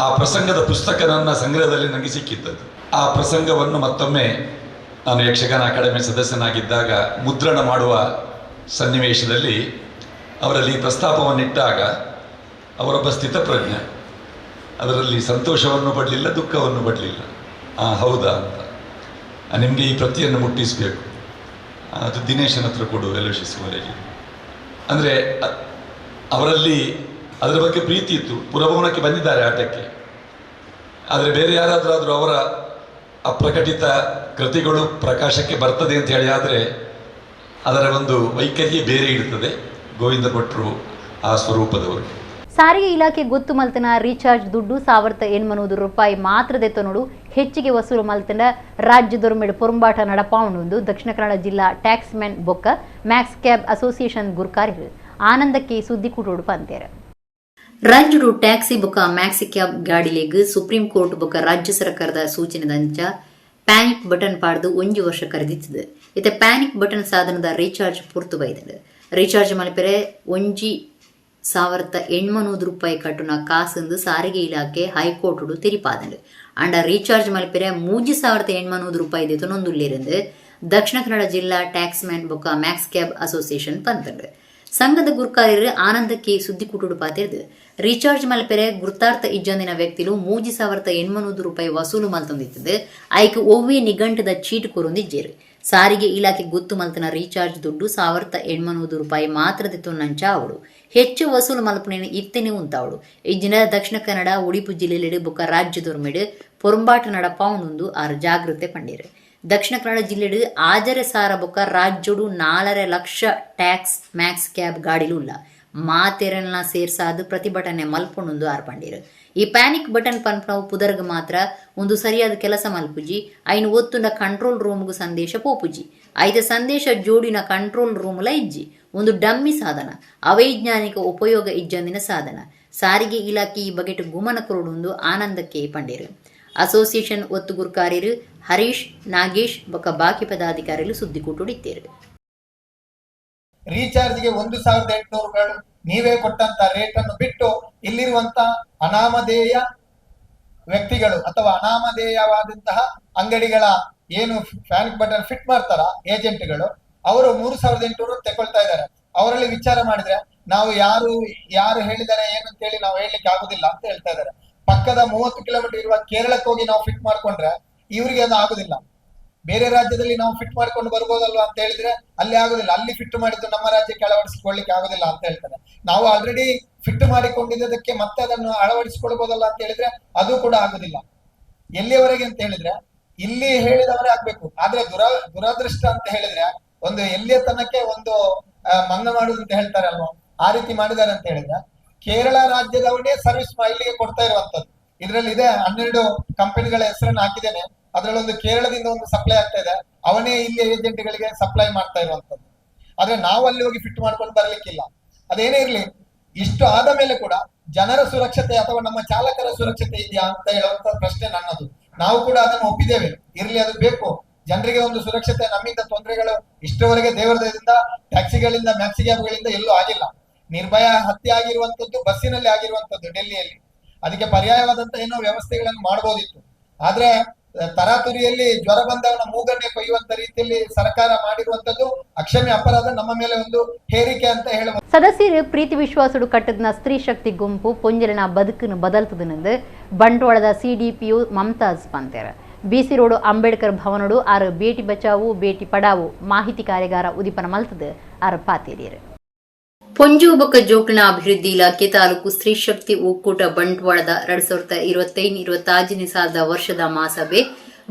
ಆ ಪ್ರಸಂಗದ ಪುಸ್ತಕ ನನ್ನ ಸಂಗ್ರಹದಲ್ಲಿ ನನಗೆ ಸಿಕ್ಕಿದ್ದದ್ದು. ಆ ಪ್ರಸಂಗವನ್ನು ಮತ್ತೊಮ್ಮೆ ನಾನು ಯಕ್ಷಗಾನ ಅಕಾಡೆಮಿ ಸದಸ್ಯನಾಗಿದ್ದಾಗ ಮುದ್ರಣ ಮಾಡುವ ಸನ್ನಿವೇಶದಲ್ಲಿ ಅವರಲ್ಲಿ ಪ್ರಸ್ತಾಪವನ್ನಿಟ್ಟಾಗ ಅವರೊಬ್ಬ ಸ್ಥಿತಪ್ರಜ್ಞ, ಅದರಲ್ಲಿ ಸಂತೋಷವನ್ನು ಪಡಲಿಲ್ಲ, ದುಃಖವನ್ನು ಪಡಲಿಲ್ಲ. ಹೌದಾ ಅಂತ, ನಿಮಗೆ ಈ ಪ್ರತಿಯನ್ನು ಮುಟ್ಟಿಸಬೇಕು, ಅದು ದಿನೇಶನ ಹತ್ರ ಕೊಡು, ಎಲೋಶಿಯಸ್ ಕಾಲೇಜಿಗೆ. ಅಂದರೆ ಅವರಲ್ಲಿ ಅದರ ಬಗ್ಗೆ ಪ್ರೀತಿ ಇತ್ತು. ಪುರಭವನಕ್ಕೆ ಬಂದಿದ್ದಾರೆ ಆಟಕ್ಕೆ, ಆದರೆ ಬೇರೆ ಯಾರಾದರೂ ಆದರೂ ಅವರ ಅಪ್ರಕಟಿತ ಕೃತಿಗಳು ಪ್ರಕಾಶಕ್ಕೆ ಬರ್ತದೆ ಅಂತ ಹೇಳಿ ಆದರೆ ಅದರ ಒಂದು ವೈಖರಿಯೇ ಬೇರೆ ಇರ್ತದೆ. ಗೋವಿಂದ ಭಟ್ರು ಆ ಸ್ವರೂಪದವರು. ಸಾರಿಗೆ ಇಲಾಖೆ ಗೊತ್ತು ಮಲ್ತನ ರೀಚಾರ್ಜ್ ದುಡ್ಡು 1800 ರೂಪಾಯಿ ಮಾತ್ರ ದೆತ್ತನೋಡು ಹೆಚ್ಚಿಗೆ ವಸೂಲು ಮಲ್ತನ ರಾಜ್ಯದೊರ್ಮೆಡು ಪೊರುಂಬಾಟ ನಡಪಾವುಂಡು ದಕ್ಷಿಣ ಕನ್ನಡ ಜಿಲ್ಲಾ ಟ್ಯಾಕ್ಸ್ ಮ್ಯಾನ್ ಬೊಕ್ಕ ಮ್ಯಾಕ್ಸ್ ಕ್ಯಾಬ್ ಅಸೋಸಿಯೇಷನ್ ಗುರ್ಕಾರ್ಯರು ಆನಂದಕ್ಕೆ ಸುದ್ದಿ ಕೂಟೋಡು ಪಂತೇರು. ರಾಜ್ಯಡು ಟ್ಯಾಕ್ಸಿ ಬೊಕ್ಕ ಮ್ಯಾಕ್ಸಿ ಕ್ಯಾಬ್ ಗಾಡಿಲೆಗ್ ಸುಪ್ರೀಂ ಕೋರ್ಟ್ ಬೊಕ್ಕ ರಾಜ್ಯ ಸರ್ಕಾರದ ಸೂಚನೆದಂಚ ಪ್ಯಾನಿಕ್ ಬಟನ್ ಪಾಡ್ದು 1 ವರ್ಷ ಕರೆದಿತ್ತದೆ. ಇತ್ತೆ ಪ್ಯಾನಿಕ್ ಬಟನ್ ಸಾಧನದ ರೀಚಾರ್ಜ್ ಪೂರ್ತು ಬೈದಂಡು. ರೀಚಾರ್ಜ್ ಮಲ್ಪೆರೆ 1800 ರೂಪಾಯಿ ಕಟ್ಟುನ ಕಾಸಂದು ಸಾರಿಗೆ ಇಲಾಖೆ ಹೈಕೋರ್ಟ್ ತೆರಿಪಾದಂಡು. ಅಂಡ ರೀಚಾರ್ಜ್ ಮಲ್ಪೆರೆ 3800 ರೂಪಾಯಿ ದೆತೊನೊಂದುಲ್ಲೆರಂದು ದಕ್ಷಿಣ ಕನ್ನಡ ಜಿಲ್ಲಾ ಟ್ಯಾಕ್ಸ್ ಮ್ಯಾನ್ ಬೊಕ್ಕ ಮ್ಯಾಕ್ಸ್ ಕ್ಯಾಬ್ ಅಸೋಸಿಯೇಷನ್ ಪಂತಂಡು. ಸಂಘದ ಗುರ್ಕಾರ್ಯರು ಆನಂದಕ್ಕೆ ಸುದ್ದಿ ಕೂಟುಡು ಪಾತಿರ್ದು ರೀಚಾರ್ಜ್ ಮಲ್ಪೆರೆ ಗುರ್ತಾರ್ಥ ಇಜ್ಜಂದಿನ ವ್ಯಕ್ತಿಲು 3800 ರೂಪಾಯಿ ವಸೂಲು ಮಲ್ತೊಂದಿತ್ತದು. ಐಕ್ ಒವ್ವೇ ನಿಘಂಟದ ಚೀಟ್ ಕೊರೊಂದಿಜ್ಜೇರು. ಸಾರಿಗೆ ಇಲಾಖೆ ಗೊತ್ತು ಮಲ್ತನ ರೀಚಾರ್ಜ್ ದುಡ್ಡು 1800 ರೂಪಾಯಿ ಮಾತ್ರ ದೆತ್ತೊನ್ನಂಚ ಅವಳು ಹೆಚ್ಚು ವಸೂಲು ಮಲ್ಪನೇನು ಇತ್ತನೆ ಉಂತಾವಳು. ಇಜ್ಜಿನ ದಕ್ಷಿಣ ಕನ್ನಡ ಉಡುಪಿ ಜಿಲ್ಲೆಲೆಡು ಬೊಕ್ಕ ರಾಜ್ಯದೊರ್ಮೆಡು ಪೊರುಂಬಾಟ ನಡಪಾವುಂಡು ಆರು ಜಾಗೃತೆ ಪಂಡೀರು. ದಕ್ಷಿಣ ಕನ್ನಡ ಜಿಲ್ಲೆಡು 5,500 ಬೊಕ್ಕ ರಾಜ್ಯಡು 4.5 ಲಕ್ಷ ಟ್ಯಾಕ್ಸ್ ಮ್ಯಾಕ್ಸ್ ಕ್ಯಾಬ್ ಗಾಡಿಲು ಉಲ್ಲ ಮಾತೆರನ್ನ ಸೇರ್ಸಾದು ಪ್ರತಿಭಟನೆ ಮಲ್ಪೊಂಡು ಆರ್ ಪಂಡೀರು. ಈ ಪ್ಯಾನಿಕ್ ಬಟನ್ ಪನ್ಪನವು ಪುದರ್ಗ್ ಮಾತ್ರ ಒಂದು ಸರಿಯಾದ ಕೆಲಸ ಮಲ್ಪುಜಿ. ಐನು ಒತ್ತುಂಡ ಕಂಟ್ರೋಲ್ ರೂಮ್ಗೂ ಸಂದೇಶ ಪೋಪುಜಿ. ಐದ ಸಂದೇಶ ಜೋಡಿನ ಕಂಟ್ರೋಲ್ ರೂಮ್ಲ ಇಜ್ಜಿ. ಒಂದು ಡಮ್ಮಿ ಸಾಧನ, ಅವೈಜ್ಞಾನಿಕ ಉಪಯೋಗ ಇಜ್ಜಂದಿನ ಸಾಧನ. ಸಾರಿಗೆ ಇಲಾಖೆ ಈ ಬಗೆಟ್ ಗುಮನ ಕೊರಡುಂದು ಆನಂದಕ್ಕೆ ಪಂಡೀರು. ಅಸೋಸಿಯೇಷನ್ ಒತ್ತು ಗುರ್ಕಾರ್ಯರು ಹರೀಶ್, ನಾಗೇಶ್ ಬೊಕ್ಕ ಬಾಕಿ ಪದಾಧಿಕಾರಿಗಳು ಸುದ್ದಿ ಕೂಟುಡಿತ್ತೇರು. ರೀಚಾರ್ಜ್ಗೆ 1800 ನೀವೇ ಕೊಟ್ಟಂತ ರೇಟ್ ಅನ್ನು ಬಿಟ್ಟು ಇಲ್ಲಿರುವಂತ ಅನಾಮಧೇಯ ವ್ಯಕ್ತಿಗಳು ಅಥವಾ ಅನಾಮಧೇಯವಾದಂತಹ ಅಂಗಡಿಗಳ ಏನು ಪ್ಯಾನಿಕ್ ಬಟನ್ ಫಿಟ್ ಮಾಡ್ತಾರ ಏಜೆಂಟ್ಗಳು, ಅವರು 3800 ತಗೊಳ್ತಾ ಇದ್ದಾರೆ. ಅವರಲ್ಲಿ ವಿಚಾರ ಮಾಡಿದ್ರೆ ನಾವು ಯಾರು ಯಾರು ಹೇಳಿದ್ದಾರೆ ಏನು ಅಂತ ಹೇಳಿ ನಾವು ಹೇಳಲಿಕ್ಕೆ ಆಗುದಿಲ್ಲ ಅಂತ ಹೇಳ್ತಾ ಇದ್ದಾರೆ. ಪಕ್ಕದ 30 ಕಿಲೋಮೀಟರ್ ಇರುವ ಕೇರಳಕ್ಕೆ ಹೋಗಿ ನಾವು ಫಿಟ್ ಮಾಡ್ಕೊಂಡ್ರೆ ಇವರಿಗೆ ಅದು ಆಗುದಿಲ್ಲ. ಬೇರೆ ರಾಜ್ಯದಲ್ಲಿ ನಾವು ಫಿಟ್ ಮಾಡ್ಕೊಂಡು ಬರ್ಬೋದಲ್ವಾ ಅಂತ ಹೇಳಿದ್ರೆ ಅಲ್ಲಿ ಆಗುದಿಲ್ಲ. ಅಲ್ಲಿ ಫಿಟ್ ಮಾಡಿದ್ದು ನಮ್ಮ ರಾಜ್ಯಕ್ಕೆ ಅಳವಡಿಸಿಕೊಳ್ಳಿಕ್ಕೆ ಆಗುದಿಲ್ಲ ಅಂತ ಹೇಳ್ತಾರೆ. ನಾವು ಆಲ್ರೆಡಿ ಫಿಟ್ ಮಾಡಿಕೊಂಡಿದ್ದಕ್ಕೆ ಮತ್ತೆ ಅದನ್ನು ಅಳವಡಿಸಿಕೊಳ್ಬೋದಲ್ಲ ಅಂತ ಹೇಳಿದ್ರೆ ಅದು ಕೂಡ ಆಗುದಿಲ್ಲ. ಎಲ್ಲಿಯವರೆಗೆ ಅಂತ ಹೇಳಿದ್ರೆ ಇಲ್ಲಿ ಹೇಳಿದವರೇ ಆಗ್ಬೇಕು. ಆದ್ರೆ ದುರದೃಷ್ಟ ಅಂತ ಹೇಳಿದ್ರೆ ಒಂದು ಎಲ್ಲಿಯ ತನಕ್ಕೆ ಒಂದು ಮಂಗ ಮಾಡುದು ಅಂತ ಹೇಳ್ತಾರೆ ಅಲ್ವಾ, ಆ ರೀತಿ ಮಾಡಿದ್ದಾರೆ ಅಂತ ಹೇಳಿದ್ರೆ ಕೇರಳ ರಾಜ್ಯದವನೇ ಸರ್ವಿಸ್ ಇಲ್ಲಿಗೆ ಕೊಡ್ತಾ ಇರುವಂತದ್ದು. ಇದ್ರಲ್ಲಿ ಇದೆ 12 ಕಂಪನಿಗಳ ಹೆಸರನ್ನು ಹಾಕಿದ್ದೇನೆ. ಅದರಲ್ಲಿ ಒಂದು ಕೇರಳದಿಂದ ಒಂದು ಸಪ್ಲೈ ಆಗ್ತಾ ಇದೆ, ಅವನೇ ಇಲ್ಲಿ ಏಜೆಂಟ್ಗಳಿಗೆ ಸಪ್ಲೈ ಮಾಡ್ತಾ ಇರುವಂತದ್ದು. ಆದ್ರೆ ನಾವು ಅಲ್ಲಿ ಹೋಗಿ ಫಿಟ್ ಮಾಡ್ಕೊಂಡು ಬರ್ಲಿಕ್ಕಿಲ್ಲ. ಅದೇನೇ ಇರ್ಲಿ, ಇಷ್ಟು ಆದ ಮೇಲೆ ಕೂಡ ಜನರ ಸುರಕ್ಷತೆ ಅಥವಾ ನಮ್ಮ ಚಾಲಕರ ಸುರಕ್ಷತೆ ಇದೆಯಾ ಅಂತ ಹೇಳುವಂತ ಪ್ರಶ್ನೆ ನನ್ನದು. ನಾವು ಕೂಡ ಅದನ್ನು ಒಪ್ಪಿದ್ದೇವೆ, ಇರ್ಲಿ, ಅದು ಬೇಕು ಜನರಿಗೆ ಒಂದು ಸುರಕ್ಷತೆ. ನಮ್ಮಿಂದ ತೊಂದರೆಗಳು ಇಷ್ಟವರೆಗೆ ದೇವರ ದಯದಿಂದ ಟ್ಯಾಕ್ಸಿಗಳಿಂದ ಮ್ಯಾಕ್ಸಿ ಕ್ಯಾಬ್ಗಳಿಂದ ಎಲ್ಲೂ ಆಗಿಲ್ಲ. ನಿರ್ಭಯ ಹತ್ಯೆ ಆಗಿರುವಂತದ್ದು ಬಸ್ಸಿನಲ್ಲಿ ಆಗಿರುವಂತದ್ದು ಡೆಲ್ಲಿಯಲ್ಲಿ. ಅದಕ್ಕೆ ಪರ್ಯಾಯವಾದಂತ ಏನೋ ವ್ಯವಸ್ಥೆಗಳನ್ನು ಮಾಡಬಹುದಿತ್ತು. ಆದ್ರೆ ತರಾತುರಿಯಲ್ಲಿ ಜ್ವರ ಬಂದವನ ಮೂಗನ್ನೇ ಕೊಯ್ಯುವಂತ ರೀತಿಯಲ್ಲಿ ಸರ್ಕಾರ ಮಾಡಿರುವಂತದ್ದು ಅಕ್ಷಮ್ಯ ಅಪರಾಧ, ನಮ್ಮ ಮೇಲೆ ಒಂದು ಹೇರಿಕೆ ಅಂತ ಹೇಳಬಹುದು. ಸದಸ್ಯರು ಪ್ರೀತಿ ವಿಶ್ವಾಸಡು ಕಟ್ಟದ ಸ್ತ್ರೀ ಶಕ್ತಿ ಗುಂಪು ಪೊಂಜಲಿನ ಬದುಕನ್ನು ಬದಲ್ತದನೆಂದು ಬಂಟ್ವಾಳದ ಸಿಡಿಪಿಯು ಮಮತಾಜ್ ಪಂತೇರ. ಬಿಸಿ ರೋಡ್ ಅಂಬೇಡ್ಕರ್ ಭವನಡು ಆರು ಬೇಟಿ ಬಚಾವು ಬೇಟಿ ಪಡಾವು ಮಾಹಿತಿ ಕಾರ್ಯಾಗಾರ ಉದೀಪನ ಮಲ್ತದ ಆರು ಪಾತೇರಿಯರು. ಪೊಂಜು ಬೊಕ್ಕ ಜೋಕ್ಲಿನ ಅಭಿವೃದ್ಧಿ ಇಲಾಖೆ ತಾಲೂಕು ಸ್ತ್ರೀ ಶಕ್ತಿ ಒಕ್ಕೂಟ ಬಂಟ್ವಾಳದ 2025-26 ಸಾಲದ ವರ್ಷದ ಮಾಸಭೆ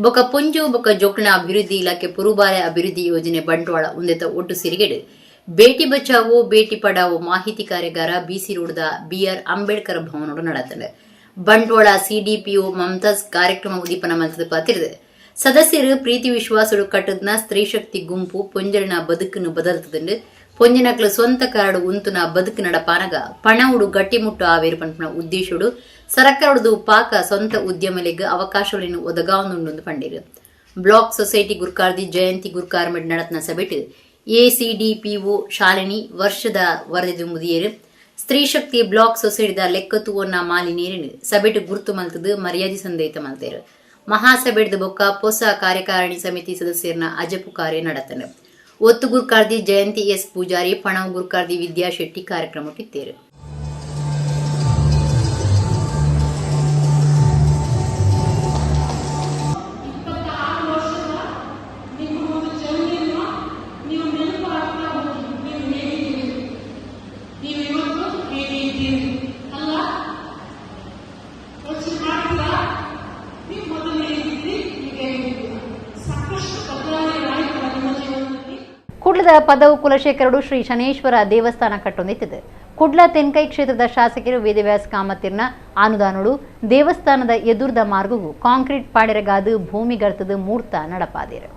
ಬೊಕ್ಕ ಪೊಂಜು ಬೊಕ್ಕ ಜೋಕ್ಲಿನ ಅಭಿವೃದ್ಧಿ ಇಲಾಖೆ ಪುರುಬಾರೆ ಅಭಿವೃದ್ಧಿ ಯೋಜನೆ ಬಂಟ್ವಾಳ ಉಂದೆತ ಒಟ್ಟು ಸಿರಿಗೆಡು ಬೇಟಿ ಬಚಾವೋ ಬೇಟಿ ಪಡಾವೋ ಮಾಹಿತಿ ಕಾರ್ಯಾಗಾರ ಬಿಸಿ ರೋಡ್ದ ಬಿಆರ್ ಅಂಬೇಡ್ಕರ್ ಭವನೋಡು ನಡೆತದೆ. ಬಂಟ್ವಾಳ ಸಿಡಿಪಿಒ ಮಮತಾಜ್ ಕಾರ್ಯಕ್ರಮ ಉದೀಪನ ಮಲ್ತದ ಪಾತಿರಿದೆ. ಸದಸ್ಯರು ಪ್ರೀತಿ ವಿಶ್ವಾಸಡು ಕಟ್ಟದ್ನ ಸ್ತ್ರೀ ಶಕ್ತಿ ಗುಂಪು ಪೊಂಜಲಿನ ಬದುಕನ್ನು ಬದಲ್ತದಂಡು ಪೊಂಜನಕ್ಲು ಸ್ವಂತ ಕಾರಡು ಉಂತುನ ಬದುಕು ನಡಪಾನಗ ಪಣವುಡು ಗಟ್ಟಿಮುಟ್ಟು ಆವೇರು ಪನ್ಪುನ ಉದ್ದೇಶುಡು ಸರಕಾರದು ಪಾಕ ಸ್ವಂತ ಉದ್ಯಮಲೆಗ್ ಅವಕಾಶಗಳನ್ನು ಒದಗಾವನುಂಡು ಪಂಡಿರು. ಬ್ಲಾಕ್ ಸೊಸೈಟಿ ಗುರ್ಕಾರ್ದಿ ಜಯಂತಿ ಗುರ್ಕಾರ್ಮೆಡ್ ನಡತ್ನ ಸಭೆಟ್ ಎಸಿಡಿಪಿಒ ಶಾಲಿನಿ ವರ್ಷದ ವರದಿ ಮುದಿಯರು. ಸ್ತ್ರೀ ಶಕ್ತಿ ಬ್ಲಾಕ್ ಸೊಸೈಟಿದ ಲೆಕ್ಕತುವನ್ನ ಮಾಲಿನೀರಿನ ಸಭೆಟ್ ಗುರ್ತು ಮಲ್ತದು ಮರ್ಯಾದೆ ಸಂದೇತ ಮಲ್ತೇರು. ಮಹಾಸಭೆಡ್ದ ಬೊಕ್ಕ ಪೊಸ ಕಾರ್ಯಕಾರಿಣಿ ಸಮಿತಿ ಸದಸ್ಯರನ್ನ ಅಜಪು ಕಾರ್ಯ ನಡತನು. ಒತ್ತು ಗುರ್ಕಾರ್ದಿ ಜಯಂತಿ ಎಸ್ ಪೂಜಾರಿ, ಪಣವು ಗುರ್ಕಾರ್ದಿ ವಿದ್ಯಾ ಶೆಟ್ಟಿ ಕಾರ್ಯಕ್ರಮಕ್ಕಿತ್ತೇರು. ಕುಡ್ಲದ ಪದವು ಕುಲಶೇಖರಡು ಶ್ರೀ ಶನೇಶ್ವರ ದೇವಸ್ಥಾನ ಕಟ್ಟೊಂದಿತ್ತಿದೆ. ಕುಡ್ಲ ತೆನ್ಕೈ ಕ್ಷೇತ್ರದ ಶಾಸಕರು ವೇದವ್ಯಾಸ ಕಾಮತಿರ್ನ ಅನುದಾನಡು ದೇವಸ್ಥಾನದ ಎದುರ್ದ ಮಾರ್ಗವು ಕಾಂಕ್ರೀಟ್ ಪಾಡೆರಗಾದು ಭೂಮಿಗರ್ತದ ಮೂರ್ತ ನಡಪಾದಿರು.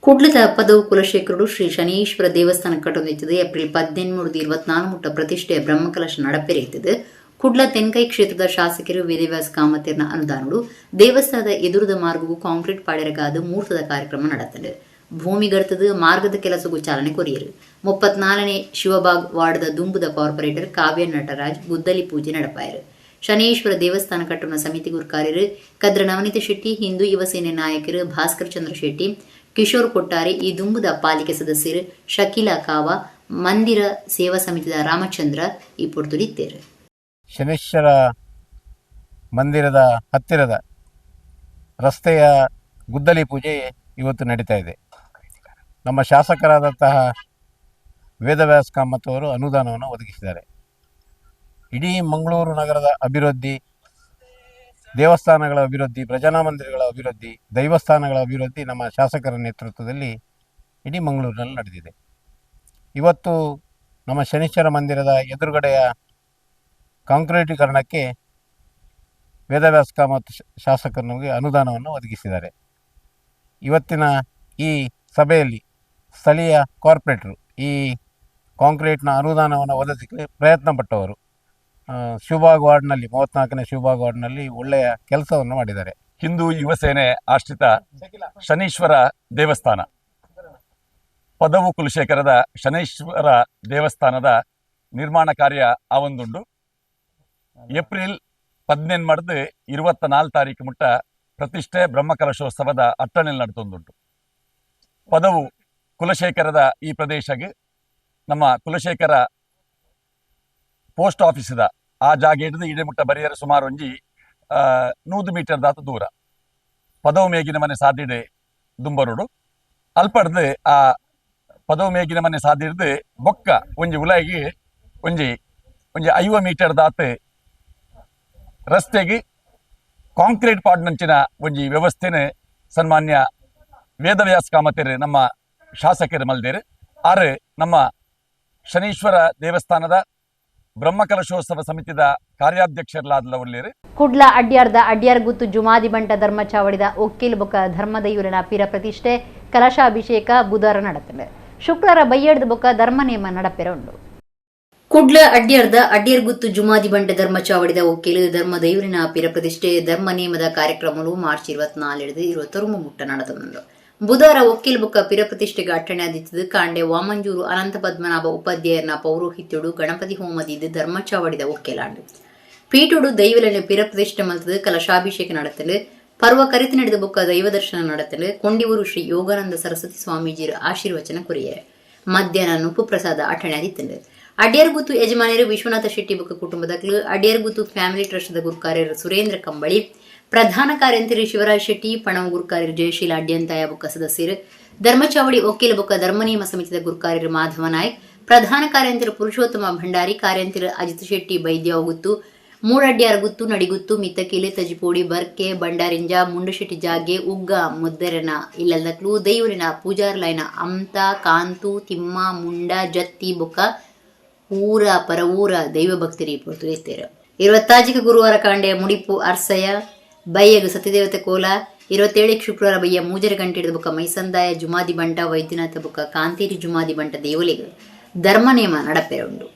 ಕುಡ್ಲದ ಪದವು ಕುಲಶೇಖರಡು ಶ್ರೀ ಶನೇಶ್ವರ ದೇವಸ್ಥಾನ ಕಟ್ಟೊಂದಿತ್ತದೆ. ಏಪ್ರಿಲ್ 13-24 ಮುಟ್ಟ ಪ್ರತಿಷ್ಠೆಯ ಬ್ರಹ್ಮಕಲಶ ನಡಪೆರೆಯುತ್ತದೆ. ಕುಡ್ಲ ತೆನ್ಕೈ ಕ್ಷೇತ್ರದ ಶಾಸಕರು ವೇದವ್ಯಾಸ ಕಾಮತಿರ್ನ ಅನುದಾನಡು ದೇವಸ್ಥಾನದ ಎದುರದ ಮಾರ್ಗವು ಕಾಂಕ್ರೀಟ್ ಪಾಡೆರಗಾದು ಮೂರ್ತದ ಕಾರ್ಯಕ್ರಮ ನಡೆತದೆ. ಭೂಮಿಗರ್ತದ ಮಾರ್ಗದ ಕೆಲಸಗೂ ಚಾಲನೆ ಕೊರಿಯರು. 34ನೇ ಶಿವಬಾಗ್ ವಾರ್ಡ್ದ ದುಂಬುದ ಕಾರ್ಪೊರೇಟರ್ ಕಾವ್ಯ ನಟರಾಜ್ ಗುದ್ದಲಿ ಪೂಜೆ ನಡಪಾಯರು. ಶನೇಶ್ವರ ದೇವಸ್ಥಾನ ಕಟ್ಟುವ ಸಮಿತಿ ಗುರ್ಕಾರ್ಯರು ಕದ್ರ ನವನೀತ ಶೆಟ್ಟಿ, ಹಿಂದೂ ಯುವ ಸೇನೆ ನಾಯಕರು ಭಾಸ್ಕರ್ ಚಂದ್ರ ಶೆಟ್ಟಿ, ಕಿಶೋರ್ ಕೊಟ್ಟಾರಿ, ಈ ದುಂಬುದ ಪಾಲಿಕೆ ಸದಸ್ಯರು ಶಕೀಲಾ ಕಾವ, ಮಂದಿರ ಸೇವಾ ಸಮಿತಿದ ರಾಮಚಂದ್ರ ಈ ಪೊರ್ತುಲಿತ್ತೇರು. ಶನೇಶ್ವರ ಮಂದಿರದ ಹತ್ತಿರದ ರಸ್ತೆಯ ಗುದ್ದಲಿ ಪೂಜೆ ಇವತ್ತು ನಡೀತಾ ಇದೆ. ನಮ್ಮ ಶಾಸಕರಾದಂತಹ ವೇದವ್ಯಾಸ ಕಾಮತ್ ಅವರು ಅನುದಾನವನ್ನು ಒದಗಿಸಿದ್ದಾರೆ. ಇಡೀ ಮಂಗಳೂರು ನಗರದ ಅಭಿವೃದ್ಧಿ, ದೇವಸ್ಥಾನಗಳ ಅಭಿವೃದ್ಧಿ, ಭಜನಾ ಮಂದಿರಗಳ ಅಭಿವೃದ್ಧಿ, ದೈವಸ್ಥಾನಗಳ ಅಭಿವೃದ್ಧಿ ನಮ್ಮ ಶಾಸಕರ ನೇತೃತ್ವದಲ್ಲಿ ಇಡೀ ಮಂಗಳೂರಿನಲ್ಲಿ ನಡೆದಿದೆ. ಇವತ್ತು ನಮ್ಮ ಶನೇಶ್ವರ ಮಂದಿರದ ಎದುರುಗಡೆಯ ಕಾಂಕ್ರೀಟೀಕರಣಕ್ಕೆ ವೇದವ್ಯಾಸ ಕಾಮತ್ ಶಾಸಕರು ನಮಗೆ ಅನುದಾನವನ್ನು ಒದಗಿಸಿದ್ದಾರೆ. ಇವತ್ತಿನ ಈ ಸಭೆಯಲ್ಲಿ ಸ್ಥಳೀಯ ಕಾರ್ಪೊರೇಟರು ಈ ಕಾಂಕ್ರೀಟ್ನ ಅನುದಾನವನ್ನು ಒದಗಿಸಲಿಕ್ಕೆ ಪ್ರಯತ್ನ ಪಟ್ಟವರು. ಶಿವಬಾಗ್ ವಾರ್ಡ್ನಲ್ಲಿ 34ನೇ ಶಿವಬಾಗ್ ವಾರ್ಡ್ನಲ್ಲಿ ಒಳ್ಳೆಯ ಕೆಲಸವನ್ನು ಮಾಡಿದ್ದಾರೆ. ಹಿಂದೂ ಯುವ ಸೇನೆ ಆಶ್ರಿತ ಶನೀಶ್ವರ ದೇವಸ್ಥಾನ ಪದವು ಕುಲಶೇಖರದ ಶನೀಶ್ವರ ದೇವಸ್ಥಾನದ ನಿರ್ಮಾಣ ಕಾರ್ಯ ಆವೊಂದುಂಡು. ಏಪ್ರಿಲ್ 18 ಮಾಡಿದು 24 ತಾರೀಕು ಮುಟ್ಟ ಪ್ರತಿಷ್ಠೆ ಬ್ರಹ್ಮಕಲಶೋತ್ಸವದ ಅಟ್ಟಣೆ ನಡೆತೊಂದುಂಟು. ಪದವು ಕುಲಶೇಖರದ ಈ ಪ್ರದೇಶಕ್ಕೆ ನಮ್ಮ ಕುಲಶೇಖರ ಪೋಸ್ಟ್ ಆಫೀಸದ ಆ ಜಾಗ ಹಿಡಿದು ಇಡೀ ಮುಟ್ಟ ಬರಿಯರ ಸುಮಾರು ಒಂಜಿ 100 ಮೀಟರ್ ದಾತ ದೂರ ಪದವು ಮೇಗಿನ ಮನೆ ಸಾದಿಡೆ ದುಂಬರೋಡು ಅಲ್ಪಡ್ದು ಆ ಪದವು ಮೇಗಿನ ಮನೆ ಸಾದಿಡ್ದು ಬೊಕ್ಕ ಒಂಜಿ ಉಲಾಯಿಗೆ ಒಂಜಿ ಒಂಜಿ 50 ಮೀಟರ್ ದಾತ ರಸ್ತೆಗೆ ಕಾಂಕ್ರೀಟ್ ಪಾಡ್ನಂಚಿನ ಒಂಜಿ ವ್ಯವಸ್ಥೆನೆ ಸನ್ಮಾನ್ಯ ವೇದವ್ಯಾಸ ಕಾಮತೆರು ನಮ್ಮ ಶಾಸಕರು ಮಲ್ದೇರು ಆರು ನಮ್ಮ ಶನೀಶ್ವರ ದೇವಸ್ಥಾನದ ಬ್ರಹ್ಮಕಲಶೋತ್ಸವ ಸಮಿತಿದ ಕಾರ್ಯಾಧ್ಯಕ್ಷರಲಾದ ಉಳ್ಳೇರು. ಕುಡ್ಲ ಅಡ್ಯಾರ್ದ ಅಡ್ಯಾರ್ ಗುತ್ತು ಜುಮಾದಿ ಬಂಟ ಧರ್ಮಚಾವಡಿದ ಒಕ್ಕೀಲ್ ಬೊಕ್ಕ ಧರ್ಮದೈವರನ ಪೀರ ಪ್ರತಿಷ್ಠೆ ಕಲಶಾಭಿಷೇಕ ಬುಧವಾರ ನಡತಂಡು. ಶುಕ್ರವಾರ ಬಯ್ಯಡ್ದ ಬೊಕ್ಕ ಧರ್ಮ ನೇಮ ನಡಪೆರ ಉಂಡು. ಕುಡ್ಲ ಅಡ್ಯಾರ್ದ ಅಡ್ಯಾರ್ಗುತ್ತು ಜುಮಾದಿ ಬಂಟ ಧರ್ಮಚಾವಡಿದ ಒಕ್ಕೀಲು ಧರ್ಮದೈವರಿನ ಪೀರ ಪ್ರತಿಷ್ಠೆ ಧರ್ಮ ನೇಮದ ಕಾರ್ಯಕ್ರಮಗಳು ಮಾರ್ಚ್ 24 21 ಮುಟ್ಟ ನಡೆದುಂಡು. ಬುಧವಾರ ಒಕ್ಕೀಲ್ ಬೊಕ್ಕ ಪಿರ ಪ್ರತಿಷ್ಠೆಗೆ ಅಟ್ಟಣೆ ಆದಿತ್ತದು. ಕಾಂಡೆ ವಾಮಂಜೂರು ಅನಂತ ಪದ್ಮನಾಭ ಉಪಾಧ್ಯಾಯರನ ಪೌರೋಹಿತ್ಯಡು ಗಣಪತಿ ಹೋಮದಿದ್ದು ಧರ್ಮಚಾವಡಿದ ಒಕ್ಕೇಲಾಂಡು. ಪೀಠೋಡು ದೈವಲನ್ನು ಪಿರ ಪ್ರತಿಷ್ಠೆ ಮಲ್ತದು ಕಲಶಾಭಿಷೇಕ നടത്തല്. ಪರ್ವ ಕರಿತು ನಡೆದ ಬೊಕ್ಕ ದೈವ ದರ್ಶನ നടത്തല്. ಕೊಂಡಿಯೂರು ಶ್ರೀ ಯೋಗಾನಂದ ಸರಸ್ವತಿ ಸ್ವಾಮೀಜಿರ ಆಶೀರ್ವಚನ ಕೊರಿಯರೆ. ಮಧ್ಯಾಹ್ನ ನುಪ್ಪು ಪ್ರಸಾದ ಅಟ್ಟಣೆ ಆದಿತ್ತಂಡು. ಅಡ್ಯಾರ್ಗುತ್ತು ಯಜಮಾನರು ವಿಶ್ವನಾಥ ಶೆಟ್ಟಿ ಬೊಕ್ಕ ಕುಟುಂಬದಕ್ಲು, ಅಡ್ಯಾರ್ಗುತ್ತು ಫ್ಯಾಮಿಲಿ ಟ್ರಸ್ಟ್ದ ಗುರುಕಾರ್ಯರು ಸುರೇಂದ್ರ ಕಂಬಳಿ, ಪ್ರಧಾನ ಕಾರ್ಯಂತರಿ ಶಿವರಾಜ್ ಶೆಟ್ಟಿ, ಪಣವು ಗುರುಕಾರ್ಯರು ಜಯಶೀಲ ಅಡ್ಯಂತಾಯ ಬೊಕ್ಕ ಸದಸ್ಯರು, ಧರ್ಮಚಾವಡಿ ಒಕ್ಕೀಲ ಬೊಕ್ಕ ಧರ್ಮನಿಯಮ ಸಮಿತಿದ ಗುರುಕಾರ್ಯರು ಮಾಧವ ನಾಯ್ಕ್, ಪ್ರಧಾನ ಕಾರ್ಯಂತರು ಪುರುಷೋತ್ತಮ ಭಂಡಾರಿ, ಕಾರ್ಯಂತರು ಅಜಿತ್ ಶೆಟ್ಟಿ ಬೈದ್ಯ ಗುತ್ತು, ಮೂಡಡ್ಯಾರ ಗುತ್ತು, ನಡಿಗುತ್ತು, ಮಿತ್ತಕೀಲೆ, ತಜಿಪೋಡಿ, ಬರ್ಕೆ, ಬಂಡಾರಿಂಜ, ಮುಂಡಶೆಟ್ಟಿ ಜಾಗೆ, ಉಗ್ಗ ಮುದ್ದರನ ಇಲ್ಲದಕ್ಲು, ದೈವರಿನ ಪೂಜಾರ್ಲೈನ ಅಮ್ತ, ಕಾಂತು, ತಿಮ್ಮ, ಮುಂಡ, ಜತ್ತಿ ಬೊಕ್ಕ ಊರ ಪರವೂರ ದೈವ ಭಕ್ತರಿ ಪೊರ್ತುಗೈತೇರು. 26 ಗುರುವಾರ ಕಾಂಡೆ ಮುಡಿಪು ಅರ್ಸಯ, ಬಯ್ಯಗು ಸತ್ಯದೇವತೆ ಕೋಲ, 27 ಶುಕ್ರವಾರ ಬಯ್ಯ 3:30 ಗಂಟೆ ಹಿಡಿದ ಬೊಕ್ಕ ಮೈಸಂದಾಯ ಜುಮಾದಿ ಬಂಟ ವೈದ್ಯನಾಥ ಬೊಕ್ಕ ಕಾಂತೇರಿ ಜುಮಾದಿ ಬಂಟ ದೇವಲಿಗೆ ಧರ್ಮ ನೇಮ ನಡಪೆರ ಉಂಡು.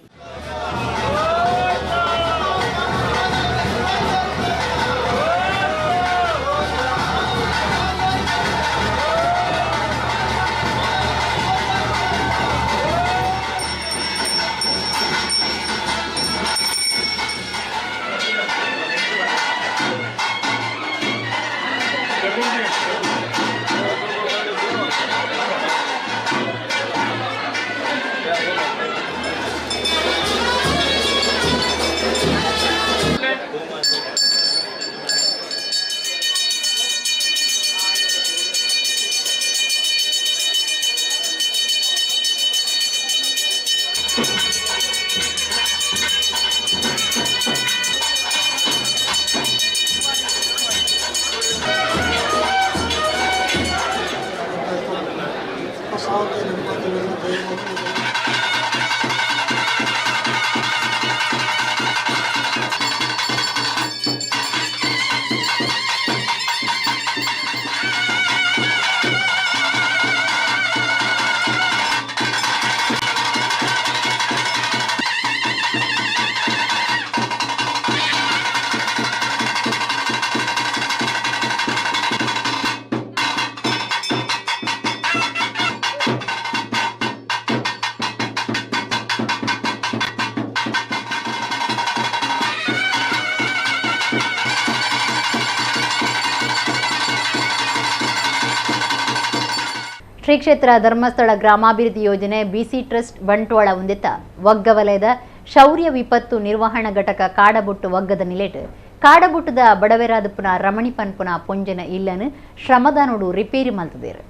ಶ್ರೀ ಕ್ಷೇತ್ರ ಧರ್ಮಸ್ಥಳ ಗ್ರಾಮಾಭಿವೃದ್ಧಿ ಯೋಜನೆ ಬಿಸಿ ಟ್ರಸ್ಟ್ ಬಂಟ್ವಾಳ ಹೊಂದಿದ್ದ ವಗ್ಗ ವಲಯದ ಶೌರ್ಯ ವಿಪತ್ತು ನಿರ್ವಹಣಾ ಘಟಕ ಕಾಡಬೊಟ್ಟು ವಗ್ಗದ ನಿಲೆಟ್ ಕಾಡಬೊಟ್ಟದ ಬಡವೆರಾದ ಪುನಃ ರಮಣಿ ಪನ್ಪುನ ಪೊಂಜನ ಇಲ್ಲನು ಶ್ರಮದಾನೋಡು ರಿಪೇರಿ ಮಲ್ತದೇರು.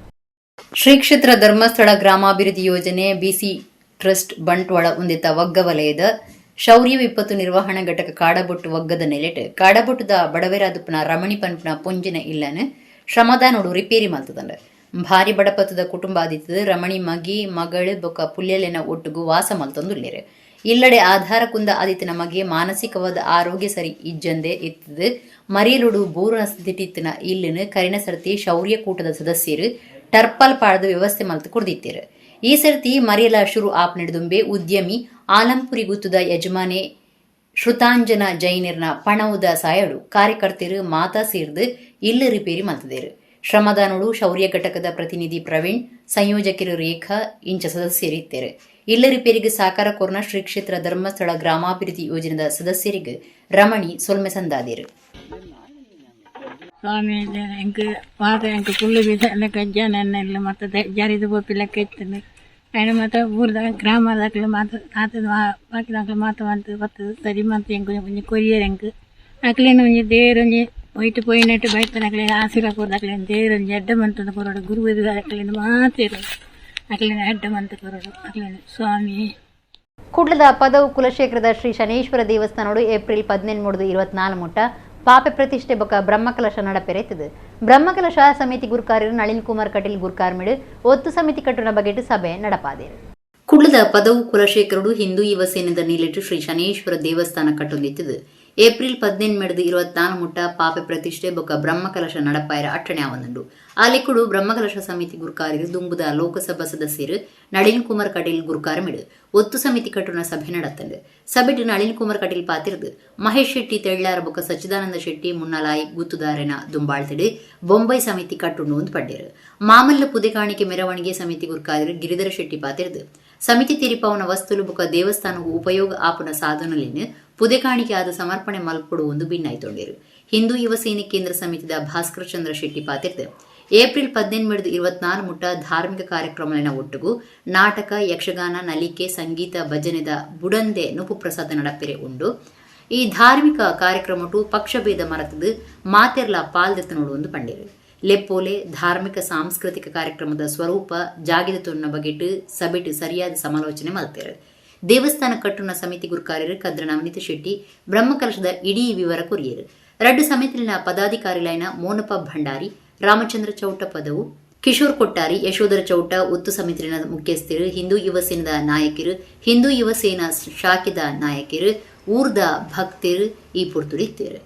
ಶ್ರೀ ಕ್ಷೇತ್ರ ಧರ್ಮಸ್ಥಳ ಗ್ರಾಮಾಭಿವೃದ್ಧಿ ಯೋಜನೆ ಬಿಸಿ ಟ್ರಸ್ಟ್ ಬಂಟ್ವಾಳ ಹೊಂದಿದ್ದ ವಗ್ಗ ವಲಯದ ಶೌರ್ಯ ವಿಪತ್ತು ನಿರ್ವಹಣಾ ಘಟಕ ಕಾಡಬೊಟ್ಟು ವಗ್ಗದ ನೆಲೆಟ್ ಕಾಡಬೊಟ್ಟದ ಬಡವೆರಾದ ಪುನಃ ರಮಣಿ ಪನ್ಪುನ ಪೊಂಜನ ಇಲ್ಲನು ಶ್ರಮದಾನೋಡು ರಿಪೇರಿ ಮಲ್ತದಂಡ. ಭಾರಿ ಬಡಪತ್ತದ ಕುಟುಂಬ ಆದಿತ್ತದ ರಮಣಿ ಮಗಿ ಮಗಳು ಬೊಕ್ಕ ಪುಲ್ಯಲೆನ ಒಟ್ಟುಗು ವಾಸ ಮಲ್ತೊಂದುಲ್ಲೇರು. ಇಲ್ಲಡೆ ಆಧಾರ ಕುಂದ ಆದಿತ್ತನ ಮಗೆ ಮಾನಸಿಕವಾದ ಆರೋಗ್ಯ ಸರಿ ಇಜ್ಜಂದೆ ಇತ್ತದು. ಮರಿಯಲುಡು ಬೂರುನ ಸ್ಥಿತಿತ್ತಿನ ಇಲ್ಲಿನ ಕರಿನ ಸರ್ತಿ ಶೌರ್ಯ ಕೂಟದ ಸದಸ್ಯರು ಟರ್ಪಲ್ ಪಾಡದ ವ್ಯವಸ್ಥೆ ಮಲ್ತು ಕುಡ್ದಿತ್ತೇರು. ಈ ಸರ್ತಿ ಮರಿಯಲ ಶುರು ಆಪ್ ನಡೆದುಂಬೆ ಉದ್ಯಮಿ ಆಲಂಪುರಿ ಗುತ್ತದ ಯಜಮಾನೆ ಶ್ರುತಾಂಜನ ಜೈನರ್ನ ಪಣವುದ ಸಾಯಡು ಕಾರ್ಯಕರ್ತರು ಮಾತಾ ಸೇರ್ದು ಇಲ್ಲು ರಿಪೇರಿ ಮಲ್ತದೇರು. ಶ್ರಮದಾನೋಡು ಶೌರ್ಯ ಘಟಕದ ಪ್ರತಿನಿಧಿ ಪ್ರವೀಣ್, ಸಂಯೋಜಕರು ರೇಖಾ ಇಂಚ ಸದಸ್ಯರಿದ್ದಾರೆ. ಇಲ್ಲ ರಿಪೇರಿಗೆ ಸಾಕಾರ ಕೋರ್ನ ಶ್ರೀ ಕ್ಷೇತ್ರ ಧರ್ಮಸ್ಥಳ ಗ್ರಾಮಾಭಿವೃದ್ಧಿ ಯೋಜನೆದ ಸದಸ್ಯರಿಗೆ ರಮಣಿ ಸೊಲ್ಮೆ ಸಂದಾದಿರು. ಸ್ವಾಮಿ ಎಂಕ್ ಮಾತ ಎಂಕ್ ಕುಳ್ಳು ಬೀಸ ಕಜ್ಜಾನ ಇಲ್ಲ ಮತ್ತೆ ಜರಿದು ಪೋಪಿ ಲೆಕ್ಕ ಇತ್ತು. ಆಯ್ನ ಮಾತ ಊರ್ದ ಗ್ರಾಮದಾಕ್ಲು ಮಾತ ಆತ ಬಾಕಿದಾಕ್ಲು ಮಾತ ಮಂತ್ ಬತ್ತದ ಸರಿ ಮಂತ್ ಎಂಕ್ ಒಂಜಿ ಕೊರಿಯರ್ ಎಂಕ್ ಅಕ್ಲೆನ ಒಂಜಿ ದೇರ್ ಒಂಜಿ ಒಯ್ಟ್ ಪೋಯಿನಟ್ಟು ಬೈಪನ ಅಕ್ಲೆನ ಆಶೀರ್ವಾದ ಕೊರ್ದು ಅಕ್ಲೆನ ದೇರ್ ಒಂಜಿ ಎಡ್ಡೆ ಮಂತುದು ಕೊರೊಡು ಗುರು ಅಕ್ಲೆನ ಮಾತೆರ್ ಅಕ್ಲೆನ ಎಡ್ಡೆ ಮಂತ್ ಕೊರೊಡು ಅಕ್ಲೆನ ಸ್ವಾಮಿ. ಕುಡ್ಲದ ಪದವು ಕುಲಶೇಖರದ ಶ್ರೀ ಶನೇಶ್ವರ ದೇವಸ್ಥಾನೋಡು ಏಪ್ರಿಲ್ 18 24 ಮುಟ್ಟ ಪಾಪೆ ಪ್ರತಿಷ್ಠೆ ಬೊಕ ಬ್ರಹ್ಮಕಲಶ ನಡಪೆರೆತದು. ಬ್ರಹ್ಮಕಲಶ ಸಮಿತಿ ಗುರುಕಾರರು ನಳಿನ್ ಕುಮಾರ್ ಕಟೀಲ್ ಗುರುಕಾರ್ಮಿಡು ಒತ್ತು ಸಮಿತಿ ಕಟ್ಟುನ ಬಗೆಟ್ ಸಭೆ ನಡಪಾದೇರು. ಕುಡ್ಲದ ಪದವು ಕುಲಶೇಖರಡು ಹಿಂದೂ ಯುವ ಸೇನೆದ ನಿಲೆಟು ಶ್ರೀ ಶನೇಶ್ವರ ದೇವಸ್ಥಾನ ಕಟ್ಟೊಂದಿತ್ತದು. ಏಪ್ರಿಲ್ 18 ಮೆಡ್ದು 24 ಮುಟ್ಟ ಪಾಪೆ ಪ್ರತಿಷ್ಠೆ ಬೊಕ ಬ್ರಹ್ಮಕಲಶ ನಡಪಾಯರ ಅಟ್ಟಣೆ ಆವೊಂದುಂಡು. ಆಲೆಕ್ಕುಡು ಬ್ರಹ್ಮಕಲಶ ಸಮಿತಿ ಗುರುಕಾರರು ದುಂಬುದ ಲೋಕಸಭಾ ಸದಸ್ಯರು ನಳಿನ್ ಕುಮಾರ್ ಕಟೀಲ್ ಗುರುಕಾರಮಿಡು ಒತ್ತು ಸಮಿತಿ ಕಟ್ಟುನ ಸಭೆ ನಡತ್ತಂಡು. ಸಭೆಟ್ ನಳಿನ್ ಕುಮಾರ್ ಕಟೀಲ್ ಪಾತಿರ್ದು ಮಹೇಶ್ ಶೆಟ್ಟಿ ತೆಳ್ಳಾರ ಬೊಕ ಸಚ್ಚಿದಾನಂದ ಶೆಟ್ಟಿ ಮುನ್ನಲಾಯಿ ಗುತ್ತುದಾರೆನ ದುಂಬಾಳ್ತಿಡು ಬೊಂಬೈ ಸಮಿತಿ ಕಟ್ಟುಂಡು ಒಂದು ಪಡ್ಡೇರು. ಮಾಮಲ್ಲ ಪುದೆಕಾಣಿಕೆ ಮೆರವಣಿಗೆ ಸಮಿತಿ ಗುರುಕಾರರು ಗಿರಿಧರ ಶೆಟ್ಟಿ ಪಾತಿರ್ದು ಸಮಿತಿ ತಿರಿಪಾವನ ವಸ್ತುಲು ಬೊಕ ದೇವಸ್ಥಾನವು ಉಪಯೋಗ ಆಪುನ ಸಾಧನಲಿನ ಪುದೆಕಾಣಿಕೆ ಆದ ಸಮರ್ಪಣೆ ಮಲ್ಪೊಡು ಒಂದು ಭಿನ್ನಾಯ್ತೊಂಡೇರು. ಹಿಂದೂ ಯುವ ಸೇನೆ ಕೇಂದ್ರ ಸಮಿತಿದ ಭಾಸ್ಕರ ಚಂದ್ರ ಶೆಟ್ಟಿ ಪಾತಿರ್ದು ಏಪ್ರಿಲ್ 18 24 ಮುಟ್ಟ ಧಾರ್ಮಿಕ ಕಾರ್ಯಕ್ರಮಗಳಿನ ಒಟ್ಟುಗು ನಾಟಕ, ಯಕ್ಷಗಾನ, ನಲಿಕೆ, ಸಂಗೀತ, ಭಜನೆದ ಬುಡಂದೆ ನುಪು ಪ್ರಸಾದ ನಡಪೆರೆ ಉಂಡು. ಈ ಧಾರ್ಮಿಕ ಕಾರ್ಯಕ್ರಮಟು ಪಕ್ಷಭೇದ ಮರತದು ಮಾತೆರ್ಲ ಪಾಲ್ದೆತ್ತು ನೋಡುವಂದು ಪಂಡೇರು. ಲೆಪ್ಪೋಲೆ ಧಾರ್ಮಿಕ ಸಾಂಸ್ಕೃತಿಕ ಕಾರ್ಯಕ್ರಮದ ಸ್ವರೂಪ ಜಾಗಿದ ತೊನ್ನ ಬಗೆಟ್ ಸಭೆಟ್ ಸರಿಯಾದ ಸಮಾಲೋಚನೆ ಮಲ್ತೇರು. ದೇವಸ್ಥಾನ ಕಟ್ಟುನ ಸಮಿತಿ ಗುರುಕಾರ್ಯರು ಕದ್ರ ನವನೀತ ಶೆಟ್ಟಿ ಬ್ರಹ್ಮಕಲಶದ ಇಡೀ ವಿವರ ಕೊರಿಯರು. ರಡ್ಡು ಸಮಿತಿಲಿನ ಪದಾಧಿಕಾರಿಲೈನ ಮೋನಪ್ಪ ಭಂಡಾರಿ, ರಾಮಚಂದ್ರ ಚೌಟ ಪದವು, ಕಿಶೋರ್ ಕೊಟ್ಟಾರಿ, ಯಶೋಧರ ಚೌಟ ಒತ್ತು ಸಮಿತಿನ ಮುಖ್ಯಸ್ಥರು, ಹಿಂದೂ ಯುವ ಸೇನದ ನಾಯಕರು, ಹಿಂದೂ ಯುವ ಸೇನಾ ಶಾಖೆದ ನಾಯಕರು, ಊರ್ದ ಭಕ್ತರು ಈ ಪುರ್ತುಡಿತ್ತೇರು.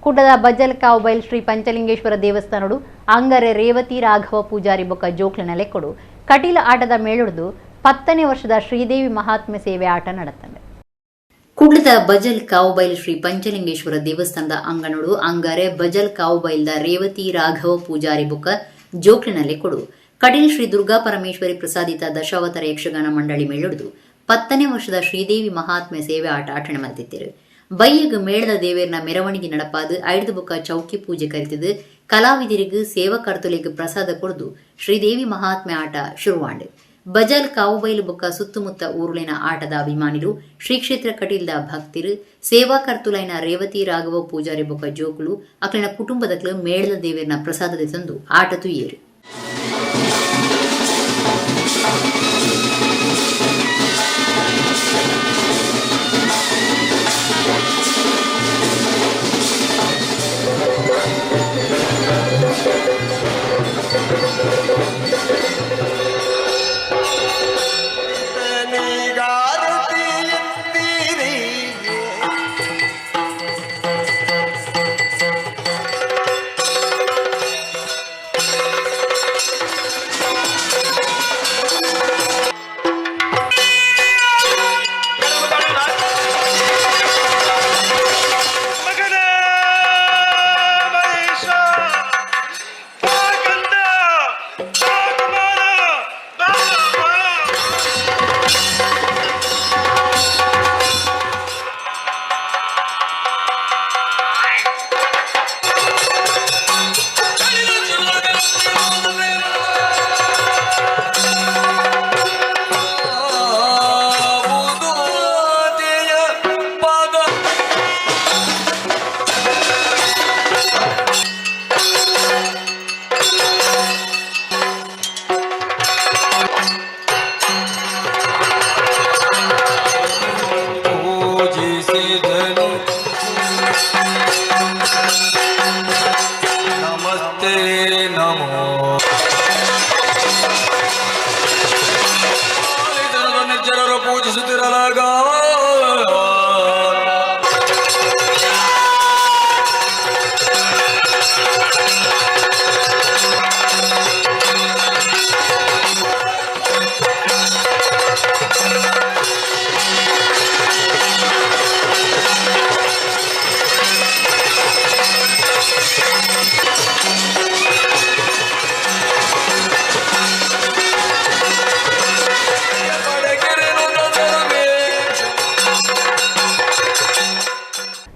ಕುಡ್ಲದ ಬಜ್ಜಲ್ ಕಾವುಬೈಲ್ ಶ್ರೀ ಪಂಚಲಿಂಗೇಶ್ವರ ದೇವಸ್ಥಾನಡು ಅಂಗರೆ ರೇವತಿ ರಾಘವ ಪೂಜಾರಿ ಬೊಕ್ಕ ಜೋಕ್ಲಿನ ಲೆಕ್ಕಡು ಕಟೀಲ ಆಟದ ಮೇಳುಡ್ದು 10ನೇ ವರ್ಷದ ಶ್ರೀದೇವಿ ಮಹಾತ್ಮೆ ಸೇವೆ ಆಟ ನಡತಂದೆ. ಕುಡ್ಲದ ಬಜಲ್ ಕಾವುಬೈಲ್ ಶ್ರೀ ಪಂಚಲಿಂಗೇಶ್ವರ ದೇವಸ್ಥಾನದ ಅಂಗನಡು ಅಂಗಾರೆ ಬಜಲ್ ಕಾವುಬೈಲ್ದ ರೇವತಿ ರಾಘವ ಪೂಜಾರಿ ಬೊಕ್ಕ ಜೋಕ್ಲಿನ ಲೆಕ್ಕಡು ಕಟೀಲ್ ಶ್ರೀ ದುರ್ಗಾ ಪರಮೇಶ್ವರಿ ಪ್ರಸಾದಿತ ದಶಾವತಾರ ಯಕ್ಷಗಾನ ಮಂಡಳಿ ಮೇಳುಡ್ದು 10ನೇ ವರ್ಷದ ಶ್ರೀದೇವಿ ಮಹಾತ್ಮೆ ಸೇವೆ ಆಟ ಆಚರಣೆ ಮಲ್ತಿದ್ದರು. ಬೈಯಗ್ ಮೇಳದ ದೇವೇರ್ನ ಮೆರವಣಿಗೆ ನಡಪಾದು ಐದು ಬುಕ್ಕ ಚೌಕಿ ಪೂಜೆ ಕರಿತದು ಕಲಾವಿದರಿಗೂ ಸೇವಕರ್ತುಲಿಗೆ ಪ್ರಸಾದ ಕೊಡ್ದು ಶ್ರೀದೇವಿ ಮಹಾತ್ಮೆ ಆಟ ಶುರುವಾಂಡು. ಬಜಾಲ್ ಕಾವುಬೈಲು ಬೊಕ್ಕ ಸುತ್ತಮುತ್ತ ಊರುಳಿನ ಆಟದ ಅಭಿಮಾನಿಲು ಶ್ರೀ ಕ್ಷೇತ್ರ ಕಟೀಲ್ದ ಭಕ್ತಿರು ಸೇವಾಕರ್ತುಲೈನ ರೇವತಿ ರಾಘವ ಪೂಜಾರಿ ಬೊಕ್ಕ ಜೋಕುಲು ಅಕ್ಲಿನ ಕುಟುಂಬದಕ್ಲು ಮೇಳದ ದೇವೇರ್ನ ಪ್ರಸಾದದ ತಂದು ಆಟ ತುಯ್ಯೇರು.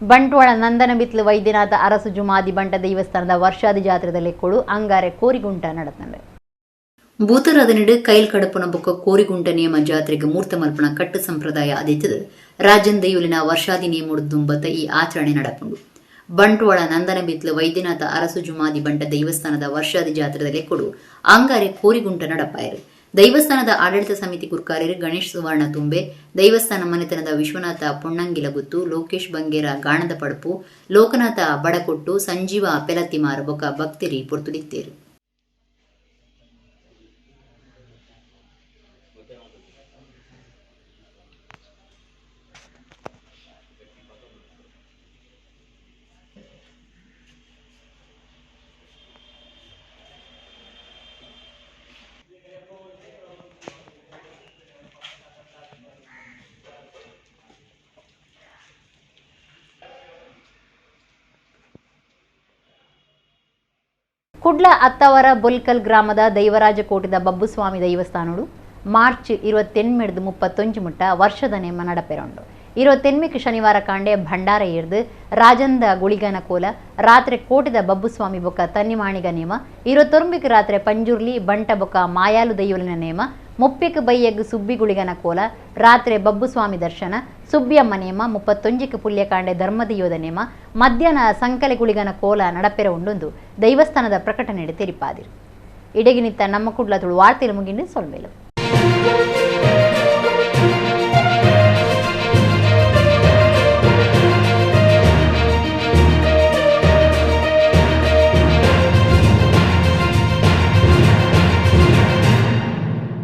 ಬಂಟ್ವಾಳ ನಂದನಬಿತ್ಲು ವೈದ್ಯನಾಥ ಅರಸು ಜುಮಾದಿ ಬಂಟ ದೇವಸ್ಥಾನದ ವರ್ಷಾದಿ ಜಾತ್ರೆದಲ್ಲಿ ಕೊಡು ಅಂಗಾರೆ ಕೋರಿಗುಂಟ ನಡತಂಡೆ. ಭೂತರಾದನಿಡು ಕೈಲ್ ಕಡಪುನ ಬೊಕ್ಕ ಕೋರಿಗುಂಟ ನಿಯಮ ಜಾತ್ರೆಗೆ ಮೂರ್ತ ಮಲ್ಪಣ ಕಟ್ಟು ಸಂಪ್ರದಾಯ ಅದಿತ್ತದು. ರಾಜನ್ ದೈಯುಲಿನ ವರ್ಷಾದಿ ನೇಮುಡು ಈ ಆಚರಣೆ ನಡಪುಂಡು. ಬಂಟ್ವಾಳ ನಂದನಬಿತ್ಲು ವೈದ್ಯನಾಥ ಅರಸು ಜುಮಾದಿ ಬಂಟ ದೇವಸ್ಥಾನದ ವರ್ಷಾದಿ ಜಾತ್ರೆದಲ್ಲಿ ಕೊಡು ಅಂಗಾರೆ ಕೋರಿಗುಂಟ ನಡಪಾಯರು. ದೈವಸ್ಥಾನದ ಆಡಳಿತ ಸಮಿತಿ ಗುರ್ಕಾರ್ಯರು ಗಣೇಶ್ ಸುವರ್ಣ ತುಂಬೆ, ದೈವಸ್ಥಾನ ಮನೆತನದ ವಿಶ್ವನಾಥ ಪೊಣ್ಣಂಗಿಲಗುತ್ತು, ಲೋಕೇಶ್ ಬಂಗೇರ ಗಾಣದ ಪಡಪು, ಲೋಕನಾಥ ಬಡಕೊಟ್ಟು, ಸಂಜೀವ ಪೆಲತಿಮಾರ್ ಬೊಕ ಭಕ್ತರಿ ಪೊರ್ತುದಿತ್ತೇರು. ಕುಡ್ಲ ಅತ್ತವರ ಬೊಲ್ಕಲ್ ಗ್ರಾಮದ ದೈವರಾಜಕೋಟದ ಬಬ್ಬುಸ್ವಾಮಿ ದೈವಸ್ಥಾನಡು ಮಾರ್ಚ್ 28 31 ಮುಟ್ಟ ವರ್ಷದ ನೇಮ ನಡಪೆರೊಂಡು. 28 ಶನಿವಾರ ಕಾಂಡೆ ಭಂಡಾರ ಏರ್ದು ರಾಜಂದ ಗುಳಿಗನ ಕೋಲ, ರಾತ್ರಿ ಕೋಟದ ಬಬ್ಬುಸ್ವಾಮಿ ಬೊಕ್ಕ ತನ್ನಿಮಾಣಿಗ ನೇಮ, 29 ರಾತ್ರಿ ಪಂಜುರ್ಲಿ ಬಂಟ ಬೊಕ್ಕ ಮಾಯಾಲು ದೈವಲಿನ ನೇಮ, 30 ಬೈಯಗ್ ಸುಬ್ಬಿ ಗುಳಿಗನ ಕೋಲ, ರಾತ್ರಿ ಬಬ್ಬುಸ್ವಾಮಿ ದರ್ಶನ, ಸುಬ್ಬಿಯಮ್ಮ ನೇಮ, 31 ಪುಲ್ಯಕಾಂಡೆ ಧರ್ಮದೈವದ ನೇಮ, ಮಧ್ಯಾಹ್ನ ಸಂಕಲೆ ಗುಳಿಗನ ಕೋಲ ನಡಪೆರ ಉಂಡೊಂದು ದೈವಸ್ಥಾನದ ಪ್ರಕಟಣೆ ತೆರಿಪಾದಿರು. ಇಡಗಿನಿತ್ತ ನಮ್ಮ ಕುಡ್ಲ ತುಳು ವಾರ್ತೆಲು ಮುಗಿಂಡು ಸೊಲ್ಮೇಲು.